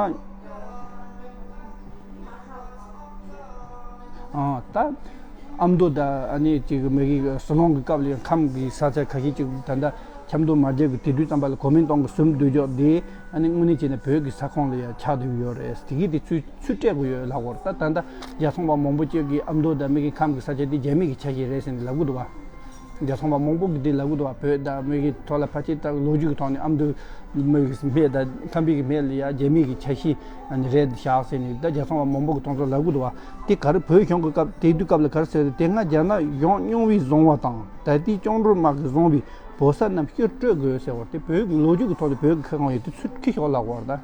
ཨ་ད་ཨ་མདོ་ད་ཨ་ནི་ཅིག་མ་གི་ཟི་ལིང་གི་སྐབས་ལ་ཡང་ཁམས་ཀྱི་ས་ཆ་ཁ་ཤས་ཅིག་ད་ལྟ་ཆབ་མདོ་མ་རྒྱ་གི་དེ་དུས་ཙམ་པ་ལ་གོ་མིན་ཏང་གི་ཟིན་བྲིས་འཇོག་དེ་ཨ་ནི་དངོས་གནས་བྱས་ན་བོད་ཀྱི་ས་ཁོངས་ལ་ཡང་ཆགས་བསྡད་ཡོད་རེད། དེ་གི་དེ་ཚུལ་ཚུལ་སྤྲད་དགོས་ཡོད་ལབ་དགོས་རེད། ད་ད་ལྟ་རྒྱལ་ཚོང་པ་མང་པོ་ཅིག་གིས་ཨ་མདོ་ད་མ་གི་ཁམས་ཀྱི་ས་ཆ་དེ་རྒྱ་མི་གི་ཆ་ཤས་རེད་ཟེར་ནས་ལབ་གི་འདུག་བ། རྒྱལ་ཚོང་པ་མང་པོ་གིས་དེ་ལབ་གི་འདུག་བ། བོད་དང་མ་གི་ཐོག་ལ་ཕལ་ཆེར་ད་ལོ་རྒྱུས་ཀྱི་ཐོག་ནས་ཨ་མདོ་མ་གི་སྨད་དང་ཁམས་པའི་གི་སྨད་ལ་ཡ་རྒྱ་མི་གི་ཆ་ཤས་ཨ་ནི་རེད་བཞག་ཟེར་ནས་ད་རྒྱལ་ཚོང་པ་མང་པོ་གིས་དེ་ཚོ་ལབ་གི་འདུག་བ། དེ་ག་རེ་བོད་གཞུང་གི་སྐབས་དེ་དུས་སྐབས་ལ་ག་རེ་ཟེར་རེད། དེ་སྔ་རྒྱ་ནག་གཞུང་རྙིང་བས་བཟུང་བ་དང་ད་ལྟའི་བཅིངས་འགྲོལ་དམག་གིས་བཟུང་བའི་བོད་ས་རྣམས་ཕྱིར་སྤྲོད་དགོས་ཟེར་བ་དེ་བོད་ཀྱི་ལོ་རྒྱུས་ཀྱི་ཐོག་ནས་བོད་ཀྱི་ཁ་སྐོང་ཡོད་དེ་ཚུར་ཁྱེར་ཤོག་ལབ་དགོས་རེད། ད་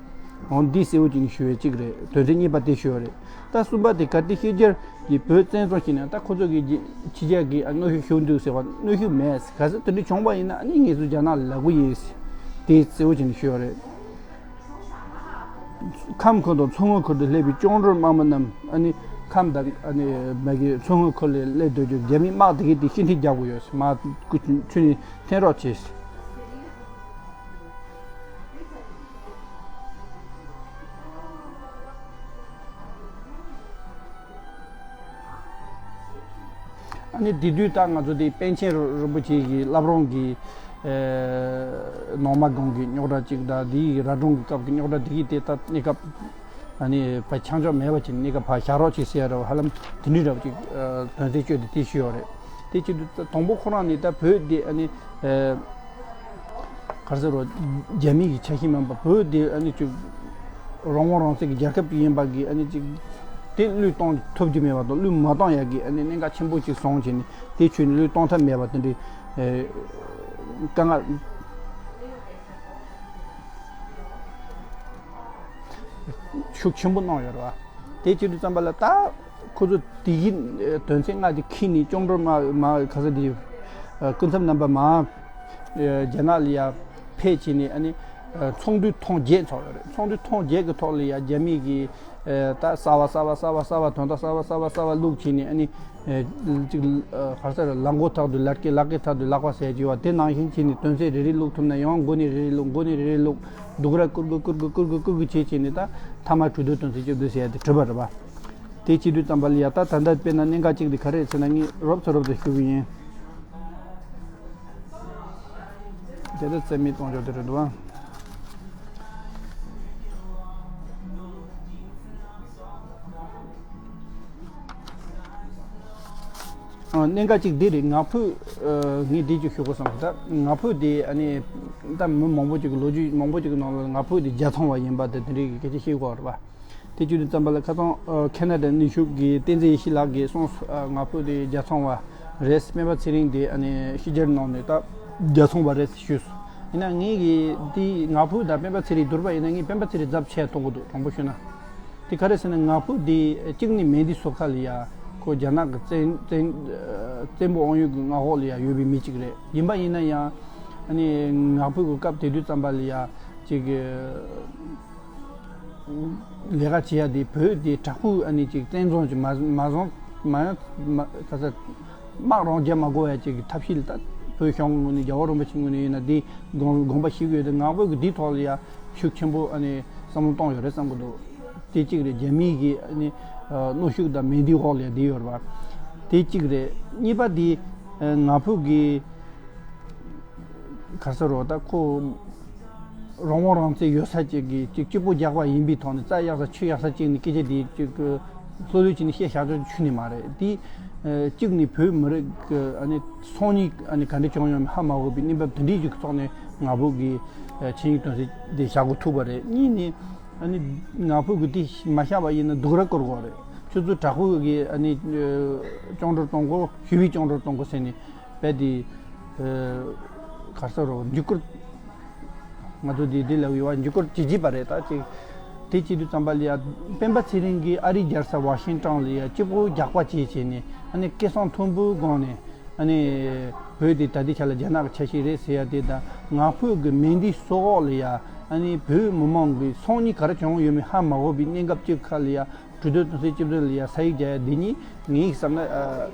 འོ་འདི་གསལ་པོ་ཅིག་ནས་ཞུ་བའི་གཅིག་རེད། དོན་ཚན་གཉིས་པ་དེ་ཞུ་བ་རེད། ད་གསུམ་པ་དེ་གལ་ཏེ་ཕྱི་རྒྱལ་གྱི་བོད་བཙན་བཟུང་བྱས་ན་ད་ཁོ་ཚོ་གི་ཕྱི་རྒྱལ་གྱི་གནོན་ཤུགས་ཞུགས་འདུག་ཟེར་བ་གནོན་ཤུགས་མེད། གལ་སྲིད་དེ་འདྲ་བྱུང་བ་ཡིན་ན་ཨ་ནི་ངེད་ཚོ་རྒྱ་ནག་ལ་ལབ་དགོས་ཡིན། དེ་གསལ་པོ་བྱས་ནས་ཞུ་བ་རེད། ཁམས་ཁུལ་དང་མཚོ་སྔོན་ཁུལ་དུ་སླེབས་པའི་བཅིངས་འགྲོལ་དམག་མི་རྣམས་ཨ་ནི་ཁམས་དང་ཨ་ནི་མ་གི་མཚོ་སྔོན་ཁུལ་ལ་སླེབས་སྡོད་རྒྱུ་རྒྱ་མིའི་དམག་དེ་གས་དེ་ཕྱིར་འཐེན་རྒྱག་དགོས་ཡོད། དམག་ཁུལ་ཁྱོན་ནས་འཐེན་རོགས་བྱེད། ཨ་ནི་དེ་དུས་ད་ང་ཚོ་དེ་པཎ་ཆེན་རིན་པོ་ཆེ་གི་བླ་བྲང་གི་ཨེ་ནང་མ་སྒང་གི་རྙོག་དྲ་གཅིག་དང་དེའི་ར་གྲོང་གི་སྐབས་ཀྱི་རྙོག་དྲ་དེ་གི་དེ་ད་གནས་སྐབས་ཨ་ནི་བ་ཆང་འཇོག་མེད་པ་ཅིག་གནས་སྐབས་ཕར་བཞག་རོགས་བྱེད་ཟེར་ཡ་ར་བ་ཧ་ལམ་དེ་འདྲའི་ར་བ་ཅིག་དོན་ཚན་བཅོས་ཏེ་དེ་ཞུས་ཡོད་རེད། དེ་བྱེད་དུས་ད་དང་པོ་ཁོ་རང་ནས་ད་བོད་དེ་ཨ་ནི་ཨེ། ག་རེ་ཟེར་རོ། རྒྱ་མི་གི་ཆ་ཤས་མིན་པ་བོད་དེ་ཨ་ནི་ཅིག་རང་དབང་རང་བཙན་གྱི་རྒྱལ་ཁབ་ཅིག་ཡིན་པ་གི་ཨ་ནི་ཅིག་དེ་བློས་གཏོང་ཐུབ་རྒྱུ་མེད་པ་དང་བློས་མ་གཏོང་ཡ་གི་ཨ་ནི་གནད་འགག་ཆེན་པོ་ཅིག་བཟུང་བྱས་ནས་དེ་ཆོས་ནི་བློས་གཏོང་ཐབས་མེད་པ་དེ་འདྲའི་ཨེ་དཀའ་ངལ་ཤུགས་ཆེན་པོ་གནང་ཡོད་རེད་བ། དེ་བྱེད་དུས་ཙམ་པ་ལ་ད། ཁོ་ཚོ་དེ་བཞིན་དོན་ཚན་ལྔ་དེ་ཁྱེར་ནས་སྐྱབས་མགོན་མ་མ་ག་ས་དེ་སྐུ་ཚབ་རྣམ་པ་མ་རྒྱ་ནག་ལ་ཡ་ཕེབས་བྱས་ནས་ཨ་ནི་ཚོགས་འདུ་ཐེངས་བརྒྱད་ཚོགས་ཡོད་རེད། ཚོགས་འདུ་ཐེངས་བརྒྱད་ཀྱི་ཐོག་ལ་ཡ་རྒྱ་མི་གིས་ད་གསར་བ་གསར་བ་གསར་བ་གསར་བ་དོན་དག་གསར་བ་གསར་བ་གསར་བ་བླུགས་བྱས་ནས་ཨ་ནི་ཅིག་ག་ས་རེད། ལག་མགོ་ཐག་ཏུ་ལག་སྐེ་ལག་སྐེ་ཐག་ཏུ་ལག་པ་ཟེར་གྱི་བ་དེ་ནང་བཞིན་བྱས་ནས་དོན་ཚན་རེ་རེ་བླུགས་ཐུབ་ན་ཡང་མགོ་ནས་རེ་རེ་བླུགས་མགོ་ནས་རེ་རེ་བླུགས་སྡུག་ར་བསྐུར་དགོས་བསྐུར་དགོས་བསྐུར་དགོས་བསྐུར་དགོས་བྱས་བྱས་ནས་ད་མཐའ་མ་གྲོས་བསྡུར་དོན་ཚན་བཅུ་བདུན་ཟེར་ཡ་དེ་གྲུབ་པ་རེད་པ། དེ་བྱེད་དུས་ཙམ་པ་ལ་ཡ་ད་ད་ལྟ་དཔེར་ན་གནད་འགག་གཅིག་དེ་ག་རེ་རེད་ཟེར་ན་ངས་རོབ་ཙམ་རོབ་ཙམ་ཞུ་གི་ཡིན། དེ་ལྟར་རྩོད་མེད་གཏོང་ཕྱོགས་དེ་རེད་འདུག་ཨ། ཨ། གནད་འགག་གཅིག་འདི་རེད། ང་ཕོད། ཨ། ངས་འདི་ཅིག་ཞུ་དགོས་བསམ་སོང་། ད་ང་ཕོད་དེ་ཨ་ནི་ད་མི་མང་པོ་ཅིག་གི་ལོ་རྒྱུས་མང་པོ་ཅིག་གི་ནང་ལ་ང་ཕོད་དེ་རྒྱལ་ཚོང་བ་ཡིན་པ་དེ་དེ་འདྲའི་གི་སྐད་ཆ་བཤད་ཀྱི་ཡོད་རེད་པ། དེ་བྱེད་དུས་ཙམ་པ་ལ་ཁ་སང་། ཨ། ཁེ་ན་ཌ་ནུས་ཤུགས་ཀྱི་བསྟན་འཛིན་ཡེ་ཤེས་ལགས་ཀྱིས་གསུངས་སོང་། ཨ། ང་ཕོད་དེ་རྒྱལ་ཚོང་བ་རེད། སྤེན་པ་ཚེ་རིང་དེ་ཨ་ནི་ཕྱི་རྒྱལ་ནང་ནས་ད་རྒྱལ་ཚོང་བ་རེད་ཞུས་སོང་། ཡིན་ན་ངས་ཀྱི་དེ་ང་ཕོད་དང་སྤེན་པ་ཚེ་རིང་བསྡུར་བ་ཡིན་ན་ངས་སྤེན་པ་ཚེ་རིང་ཚབས་ཆེ་མཐོང་གི་འདུག་དྲང་པོ་ཞུས་ན། དེ་ག་རེ་ཟེར་ན་ང་ཕོད་དེ་གཅིག་ནི་མེ་འདི་སོ་ཁ་ལ་ཡ་ཁོ་རྒྱ་ནག་གི་བཙན་བཙན་བཙན་པོ་དབང་ཡོད་ཀྱི་མངའ་འོག་ལ་ཡ་ཡོད་པའི་མི་གཅིག་རེད། ཡིན་པ་ཡིན་ན་ཡང་ཨ་ནི་ང་ཕོད་ཀྱི་སྐབས་དེ་དུས་ཙམ་པ་ལ་ཡ་ཅིག་ལས་ཀ་བྱེད་ཡ་དེ་བོད་དེ་དྲག་པོའི་ཨ་ནི་ཅིག་བཙན་བཟུང་ཅིག་མ་མ་བཟུང་མ་མ་ག་ས་དམག་རང་རྒྱག་མ་དགོས་ཡ་ཅིག་གི་ཐབས་ཤེས་ལ་ད་བོད་གཞུང་ངོས་ནས་རྒྱལ་བ་རིན་པོ་ཆེ་ངོས་ནས་ཡིན་ན་དེ་དགོངས་དགོངས་པ་བཞེས་ཀྱི་ཡོད་དེ་ང་ཕོད་ཀྱི་དེའི་ཐོག་ལ་ཡ་ཤུགས་ཆེན་པོ་ཨ་ནི་བསམ་བློ་གཏོང་ཡོད་རེད་བསམ་གྱི་འདུག་དེ་གཅིག་རེད། རྒྱ་མིའི་གི་ཨ་ནི་གནོན་ཤུགས་དང་མེ་འདི་འོག་ལ་བསྡད་ཡོད་རེད་པ། དེ་གཅིག་རེད། གཉིས་པ་དེ་ང་ཕོད་ཀྱི་ག་ས་རོ་ད་ཁོ་རང་དབང་རང་བཙན་ཡོད་ས་ཅིག་གི་ཅིག་གཅིག་པོ་རྒྱག་པ་ཡིན་པའི་ཐོག་ནས་རྩྭ་གཡག་ས་ཆུ་གཡག་ས་ཅིག་ནས་སྐད་ཆ་དེ་ཅིག་གི་ལྷོད་ལྷོད་བྱས་ནས་བཤད་བཞག་ཆོག་ཆུ་ནས་མ་རེད། དེ་གཅིག་ནས་བོད་མི་རིགས་ཀྱི་ཨ་ནི་སང་ཉིན་ཨ་ནི་ག་འདྲ་བྱུང་ཡོང་མིན་ཧ་མ་གོ་བའི་གནས་བབ་དེ་འདྲའི་ཅིག་ཐོག་ནས་ང་ཕོད་ཀྱི་ཆིངས་ཡིག་དོན་ཚན་དེ་བཞག་དགོས་ཐུག་པ་རེད། གཉིས་ནས། ཨ་ནི་ང་ཕོད་ཀྱི་དེ་མ་བཞག་པ་ཡིན་ན་སྡུག་ར་བསྐུར་དགོས་རེད། ཆུ་ཚོད་དྲག་པོ་གི་ཨ་ནི་སྐྱོང་འགྲོལ་གཏོང་དགོས། ཞི་བའི་སྐྱོང་འགྲོལ་གཏོང་དགོས་ཟེར་ནས་བས་དེ་ག་ས་རོ་འཇིགས་སྐུལ། ང་ཚོ་དེ་དེ་ལབ་ཡོད་བ། འཇིགས་སྐུལ་བྱེད་ཀྱི་པ་རེད། ད་ཅིག་དེ་བྱེད་དུས་ཙམ་པ་ལ་ཡ་སྤེན་པ་ཚེ་རིང་གིས་ཨ་རིའི་རྒྱལ་ས་ཝ་ཤིང་ཊོན་ལ་ཡ་སྐྱིད་པོ་རྒྱག་པ་བྱས་བྱས་ནས་ཨ་ནི་སྐད་གསང་མཐོན་པོའི་སྒང་ནས། ཨ་ནི་བོད་དེ་ད་ལྟའི་ཆ་ལ་རྒྱ་ནག་གི་ཆ་ཤས་རེད་ཟེར་ཡ་དེ་དང་ང་ཕོད་ཀྱི་མེ་འདི་སོ་འོག་ལ་ཡ་ཨ་ནི་བོད་མི་མང་གི་སང་ཉིན་ག་རེ་བྱུང་ཡོད་མེད་ཧ་མ་གོ་བའི་གནས་སྐབས་ཅིག་ཁ་ལ་ཡ་གྲོས་བསྡུར་དོན་ཚན་བཅུ་བདུན་ལ་ཡ་ས་ཡིག་རྒྱག་ཡ་འདི་གཉིས་ངའི་བསམ་ན་ཨ་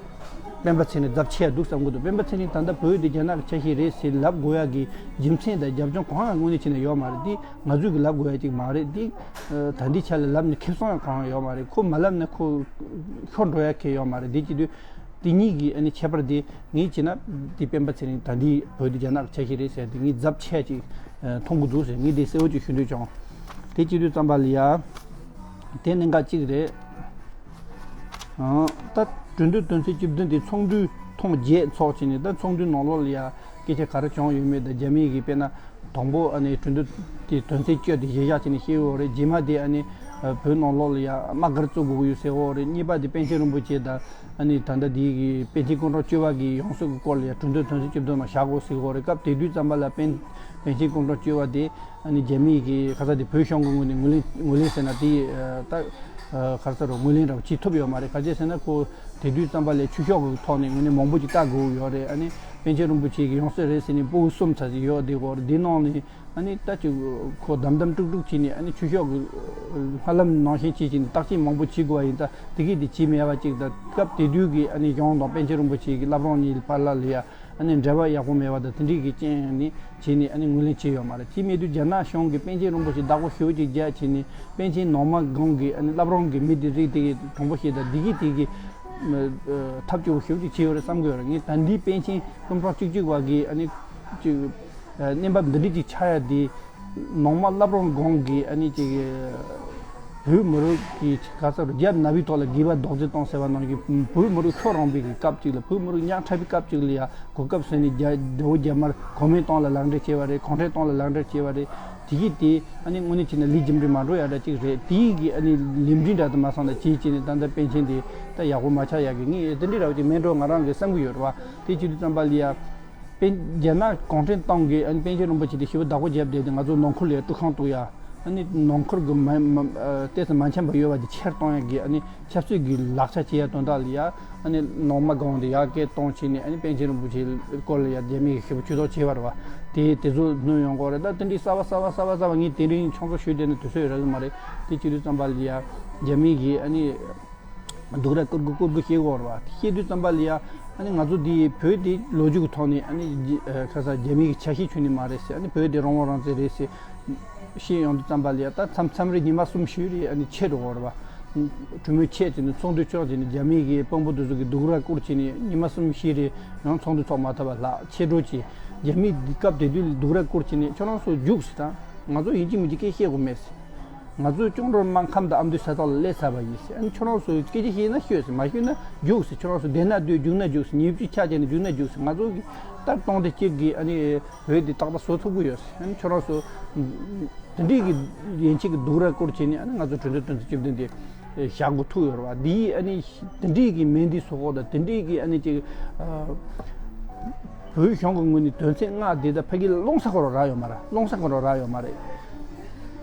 སྤེན་པ་ཚེ་རིང་ཚབས་ཆེ་ཡ་འདུག་བསམ་གི་འདུག་སྤེན་པ་ཚེ་རིང་ད་ལྟ་བོད་དེ་རྒྱ་ནག་གི་ཆ་ཤས་རེད་ཟེར་ལབ་དགོས་ཡ་གི་རྒྱུ་མཚན་དང་རྒྱབ་ལྗོངས་གང་ཡང་དངོས་གནས་བྱས་ན་ཡོད་མ་རེད། འདི་ང་ཚོས་གི་ལབ་དགོས་ཡ་ཅིག་མ་རེད། འདི་ད་ལྟའི་ཆ་ལ་ལབ་ནས་ཁེ་བཟང་ཡང་གང་ཡང་ཡོད་མ་རེད། ཁོ་མ་ལབ་ན་ཁོ་ཤོར་འགྲོ་ཡ་གི་ཡོད་མ་རེད། འདི་བྱེད་དུས། དེ་གཉིས་ཀྱི་ཨ་ནི་ཁྱད་པར་དེ་ངས་བྱས་ན་དེ་སྤེན་པ་ཚེ་རིང་ད་འདི་བོད་དེ་རྒྱ་ནག་གི་ཆ་ཤས་རེད་ཟེར་དེ་ངས་ཚབས་ཆེ་ཅིག་མཐོང་གི་འདུག་ཟེར་ངས་དེ་གསལ་བོ་ཅིག་ཞུ་འདོད་བྱུང་། དེ་བྱེད་དུས་ཙམ་པ་ལ་ཡ། དེ་གནད་འགག་གཅིག་རེད། ཨང་། ད་གྲོས་མཐུན་དོན་ཚན་བཅུ་བདུན་དེ་ཚོགས་འདུ་ཐེངས་བརྒྱད་ཚོགས་བྱས་ནས་ད་ཚོགས་འདུའི་ནང་ལོགས་ལ་ཡ་སྐད་ཆ་ག་རེ་བྱུང་ཡོད་མེད་དང་རྒྱ་མི་གིས་དཔེར་ན། དང་པོ་ཨ་ནི་གྲོས་མཐུན་དེ་དོན་ཚན་བཅུ་དེ་གཞི་བཞག་བྱས་ནས་བཤད་ཡོད་རེད། རྗེས་མ་དེ་ཨ་ནི་བོད་ནང་ལོགས་ལ་ཡ་དམག་སྒར་བཙུགས་དགོས་ཀྱི་ཡོད་ཟེར་ཡོད་རེད། གཉིས་པ་དེ་པཎ་ཆེན་རིན་པོ་ཆེ་དང་ཨ་ནི་ད་ལྟ་དེ་གི་པཎ་ཆེན་སྐུ་ཕྲེང་བཅུ་པ་གི་ཡང་སྲིད་ཀྱི་སྐོར་ལ་ཡ་གྲོས་མཐུན་དོན་ཚན་བཅུ་བདུན་ནང་བཞག་དགོས་ཟེར་ཡོད་རེད། སྐབས་དེ་དུས་ཙམ་པ་ལ་པཎ་པཎ་ཆེན་སྐུ་ཕྲེང་བཅུ་པ་དེ་ཨ་ནི་རྒྱ་མི་གི་ཁ་ས་དེ་བོད་གཞུང་གི་ངོས་ནས་ངོས་ལེན་ངོས་ལེན་ཟེར་ན་དེ་ད་ག་རེ་ཟེར་རོ་ངོས་ལེན་ར་བྱེད་ཐུབ་ཡོད་མ་རེད། ག་རེ་ཟེར་ན་ཁོ། དེ་དུས་ཙམ་པ་ལས་ཆོས་ཕྱོགས་ཀྱི་ཐོག་ནས་ངོས་ནས་མང་པོ་ཅིག་ལྟ་དགོས་ཡོད་རེད། ཨ་ནི་པཎ་ཆེན་རིན་པོ་ཆེ་གི་ཡང་སྲིད་རེད་ཟེར་ནས་ཕྲུ་གུ་གསུམ་ཙམ་ཞིག་ཡོད་དེ་གོ་རེད། དེ་ནང་ནས་ཨ་ནི་ད་ཅིག་ཁོ་དམ་དམ་དཀྲུག་དཀྲུག་བྱས་ནས་ཨ་ནི་ཆོས་ཕྱོགས་ཀྱི་སྨོན་ལམ་ནང་བཞིན་བྱས་བྱས་ནས་བརྟག་དཔྱད་མང་པོ་བྱེད་དགོས་པ་ཡིན་ཙང་དེ་གས་དེ་བྱས་མེད་པ་ཅིག་དང་སྐབས་དེ་དུས་ཀྱི་ཨ་ནི་གཞུང་དང་པཎ་ཆེན་རིན་པོ་ཆེ་གི་བླ་བྲང་གཉིས་བར་ལ་ལ་ཡ། ཨ་ནི་འབྲེལ་བ་ཡག་པོ་མེད་པ་དང་དེ་འདྲའི་གི་རྐྱེན་ནི་བྱས་ནས་ཨ་ནི་ངོས་ལེན་བྱས་ཡོད་མ་རེད། དེ་མེད་དུས་རྒྱ་ནག་གཞུང་གིས་པཎ་ཆེན་རིན་པོ་ཆེ་བདག་པོ་ཞེ་པོ་ཅིག་རྒྱག་བྱས་ནས་པཎ་ཆེན་ནང་མ་སྒང་གི་ཨ་ནི་བླ་བྲང་གི་མི་དེ་རིགས་དེ་གི་དྲང་པོ་བཤད་ད་འདི་གི་དེ་གི་ ཐབས་སྐྱོ་བོ་ཞེ་པོ་ཅིག་བྱས་ཡོད་རེད་བསམ་གྱི་ཡོད་རེད། ངས་ད་ལྟའི་པཎ་ཆེན་སྐུ་འཕྲེང་བཅུ་གཅིག་པ་གི་ཨ་ནི་ཅིག་གནས་བབ་འདི་འདྲ་ཅིག་ཆགས་ཡ་དེ། ནང་མ་བླ་བྲང་སྒང་གི་ཨ་ནི་ཅིག་བོད་མི་རིགས་ཀྱི་ག་ས་རུ་རྒྱབ་ན་བའི་ཐོག་ལ་སྒལ་པ་རྡོག་རྫིས་གཏོང་ཟེར་བ་ནང་བཞིན། བོད་མི་རིགས་ཤོར་རང་བའི་གི་སྐབས་ཅིག་ལ། བོད་མི་རིགས་ཉག་ཕྲ་བའི་སྐབས་ཅིག་ལ་ཡ་གོ་སྐབས་ཟིན་ནས་རྒྱ་བོད་རྒྱ་དམར་གོ་མིན་ཏང་ལ་ལག་འབྲེལ་བྱས་པ་རེད། གུང་ཁྲན་ཏང་ལ་ལག་འབྲེལ་བྱས་པ་རེད། དེ་གི་དེ་ཨ་ནི་དངོས་གནས་བྱས་ན་ལས་རྒྱུ་འབྲས་མ་འགྲོ་ཡ་འདྲ་ཅིག་རེད། དེའི་གི་ཨ་ནི་ལས་འབྲས་འདྲ་དུ་མ་སོང་ན་བྱས་བྱས་ནས་ད་ལྟ་པཎ་ཆེན་དེ་ད་ཡག་པོ་མ་ཆགས་ཡ་གི། ངས་དེ་འདྲའི་ར་བ་ཅིག་མེད་འགྲོ་ང་རང་གི་བསམ་གི་ཡོད་རེད་བ། དེ་བྱེད་དུས་ཙམ་པ་ལ་ཡ། པཎ་རྒྱ་ནག་གུང་ཁྲན་ཏང་གིས་ཨ་ནི་པཎ་ཆེན་རིན་པོ་ཆེ་དེ་ཞེ་པོ་བདག་པོ་བརྒྱབ་བསྡད་དེ། ང་ཚོ་ནང་ཁུལ་ལ་ཡ་དཀྲུག་ཁང་གཏུག་ཡ། ཨ་ནི་ནང་ཁུལ་གྱི་མ་མ་ཨ་ཏོག་ཙམ་མ་འཆམ་པ་ཡོད་པ་དེ་ཆེར་གཏོང་ཡ་གི་ཨ་ནི་ཆབ་སྲིད་ཀྱི་ལག་ཆ་བྱེད་ཡ་དོན་དག་ལ་ཡ། ཨ་ནི་ནང་མ་སྒང་དེ་ཡར་སྐད་གཏོང་བྱས་ནས། ཨ་ནི་པཎ་ཆེན་རིན་པོ་ཆེའི་སྐོར་ལ་ཡ་རྒྱ་མི་གིས་ཞེ་པོ་ཇུས་གཏོགས་བྱས་པ་རེད་བ། དེ་དེ་ཚོ་སྣོན་ཡོང་གི་རེད། ད་དེ་འདྲའི་གསར་པ་གསར་པ་གསར་པ་གསར་པ་ངས་དེ་རིང་ཆུང་ཙག་ཞུས་བསྡད་ན་དུས་ཚོད་ཡོད་ར་མ་རེད། དེ་བྱེད་དུས་ཙམ་པ་ལ་ཡ་རྒྱ་མི་གིས་ཨ་ནི། སྡུག་ར་བསྐུར་དགོས་བསྐུར་དགོས་བཤད་ཀྱི་ཡོད་རེད་བ། དེ་བཤད་དུས་ཙམ་པ་ལ་ཡ། ཨ་ནི་ང་ཚོ་འདི་བོད་འདི་ལོ་རྒྱུས་ཀྱི་ཐོག་ནས་ཨ་ནི་རྒྱ་ཨ་ཁ་ས་རྒྱ་མི་གི་ཆ་ཤས་ཁྱོན་ནས་མ་རེད་ཟེར། ཨ་ནི་བོད་འདི་རང་དབང་རང་བཙན་རེད་ཟེར་བཤད་ཡོང་དུས་ཙམ་པ་ལ་ཡ། ད་མཚམས་མཚམས་རེ་ཉི་མ་གསུམ་བཞི་རེ་ཨ་ནི་ཆད་འགྲོ་གི་ཡོད་རེད་བ། གྲོས་མོལ་ཆད་བྱས་ནས་ཚོགས་འདུ་ཚོགས་བྱས་ནས། རྒྱ་མི་གི་དཔོན་པོ་དེ་ཚོ་གིས་སྡུག་ར་བསྐུར་བྱས་ནས་ཉི་མ་གསུམ་བཞི་རེ་ཡང་ཚོགས་འདུ་ཚོགས་མ་ཐུབ་པ་ལྷག་ཆད་འགྲོ་བྱས། རྒྱ་མི་འདི་སྐབས་དེ་དུས་སྡུག་ར་བསྐུར་བྱས་ནས། ཁྱོད་རང་ཚོ་རྒྱུགས་ཟེར། ད་ང་ཚོ་ཡིན་གཅིག་མིན་གཅིག་སྐད་བཤད་དགོས་མེད་ཟེར། ང་ཚོས་ཅོང་ཀྲོའུ་སྨར་ཁམས་དང་ཨ་མདོའི་ས་ཐོག་ལ་སླེབས་ཚར་བ་ཡིན་ཟེར། ཨ་ནི་ཁྱོད་རང་ཚོས་སྐད་ཆ་བཤད་ན་ཤོད་ཟེར། མ་ཤོད་ན་རྒྱུགས་ཟེར། ཁྱོད་རང་ཚོ་བསྡད་ན་སྡོད། རྒྱུགས་ན་རྒྱུགས་ཟེར། ཉི་ཤུ་ཆ་བྱས་ནས་རྒྱུགས་ན་རྒྱུགས་ཟེར། ང་ཚོ་གིས་ད་སྟོང་སྡེ་གཅིག་གིས་ཨ་ནི་བོད་འདི་ཏག་ཏག་བཟོ་ཐུབ་ཀྱི་ཡོད་ཟེར། ཨ་ནི་ཁྱོད་རང་ཚོ་དེ་འདྲའི་གི་ཡན་ཆད་ཀྱི་སྡུག་ར་བསྐུར་བྱས་ནས། ཨ་ནི་ང་ཚོ་གྲོས་མཐུན་དོན་ཚན་བཅུ་བདུན་དེ་བཞག་དགོས་ཐུག་ཡོད་རེད་བ། འདིའི་ཨ་ནི་དེ་འདྲའི་གི་མེ་འདི་བཟོ་ཁོག་དང་། དེ་འདྲའི་གི་ཨ་ནི་ཅིག་ཨ་བོད་གཞུང་གི་ངོས་ནས་དོན་ཚན་ལྔ་དེ་ད་ཕ་གི་ལ་སློང་ས་ཁོ་རང་རག་ཡོད་མ་རེད། སློང་ས་ཁོ་རང་རག་ཡོད་མ་རེད།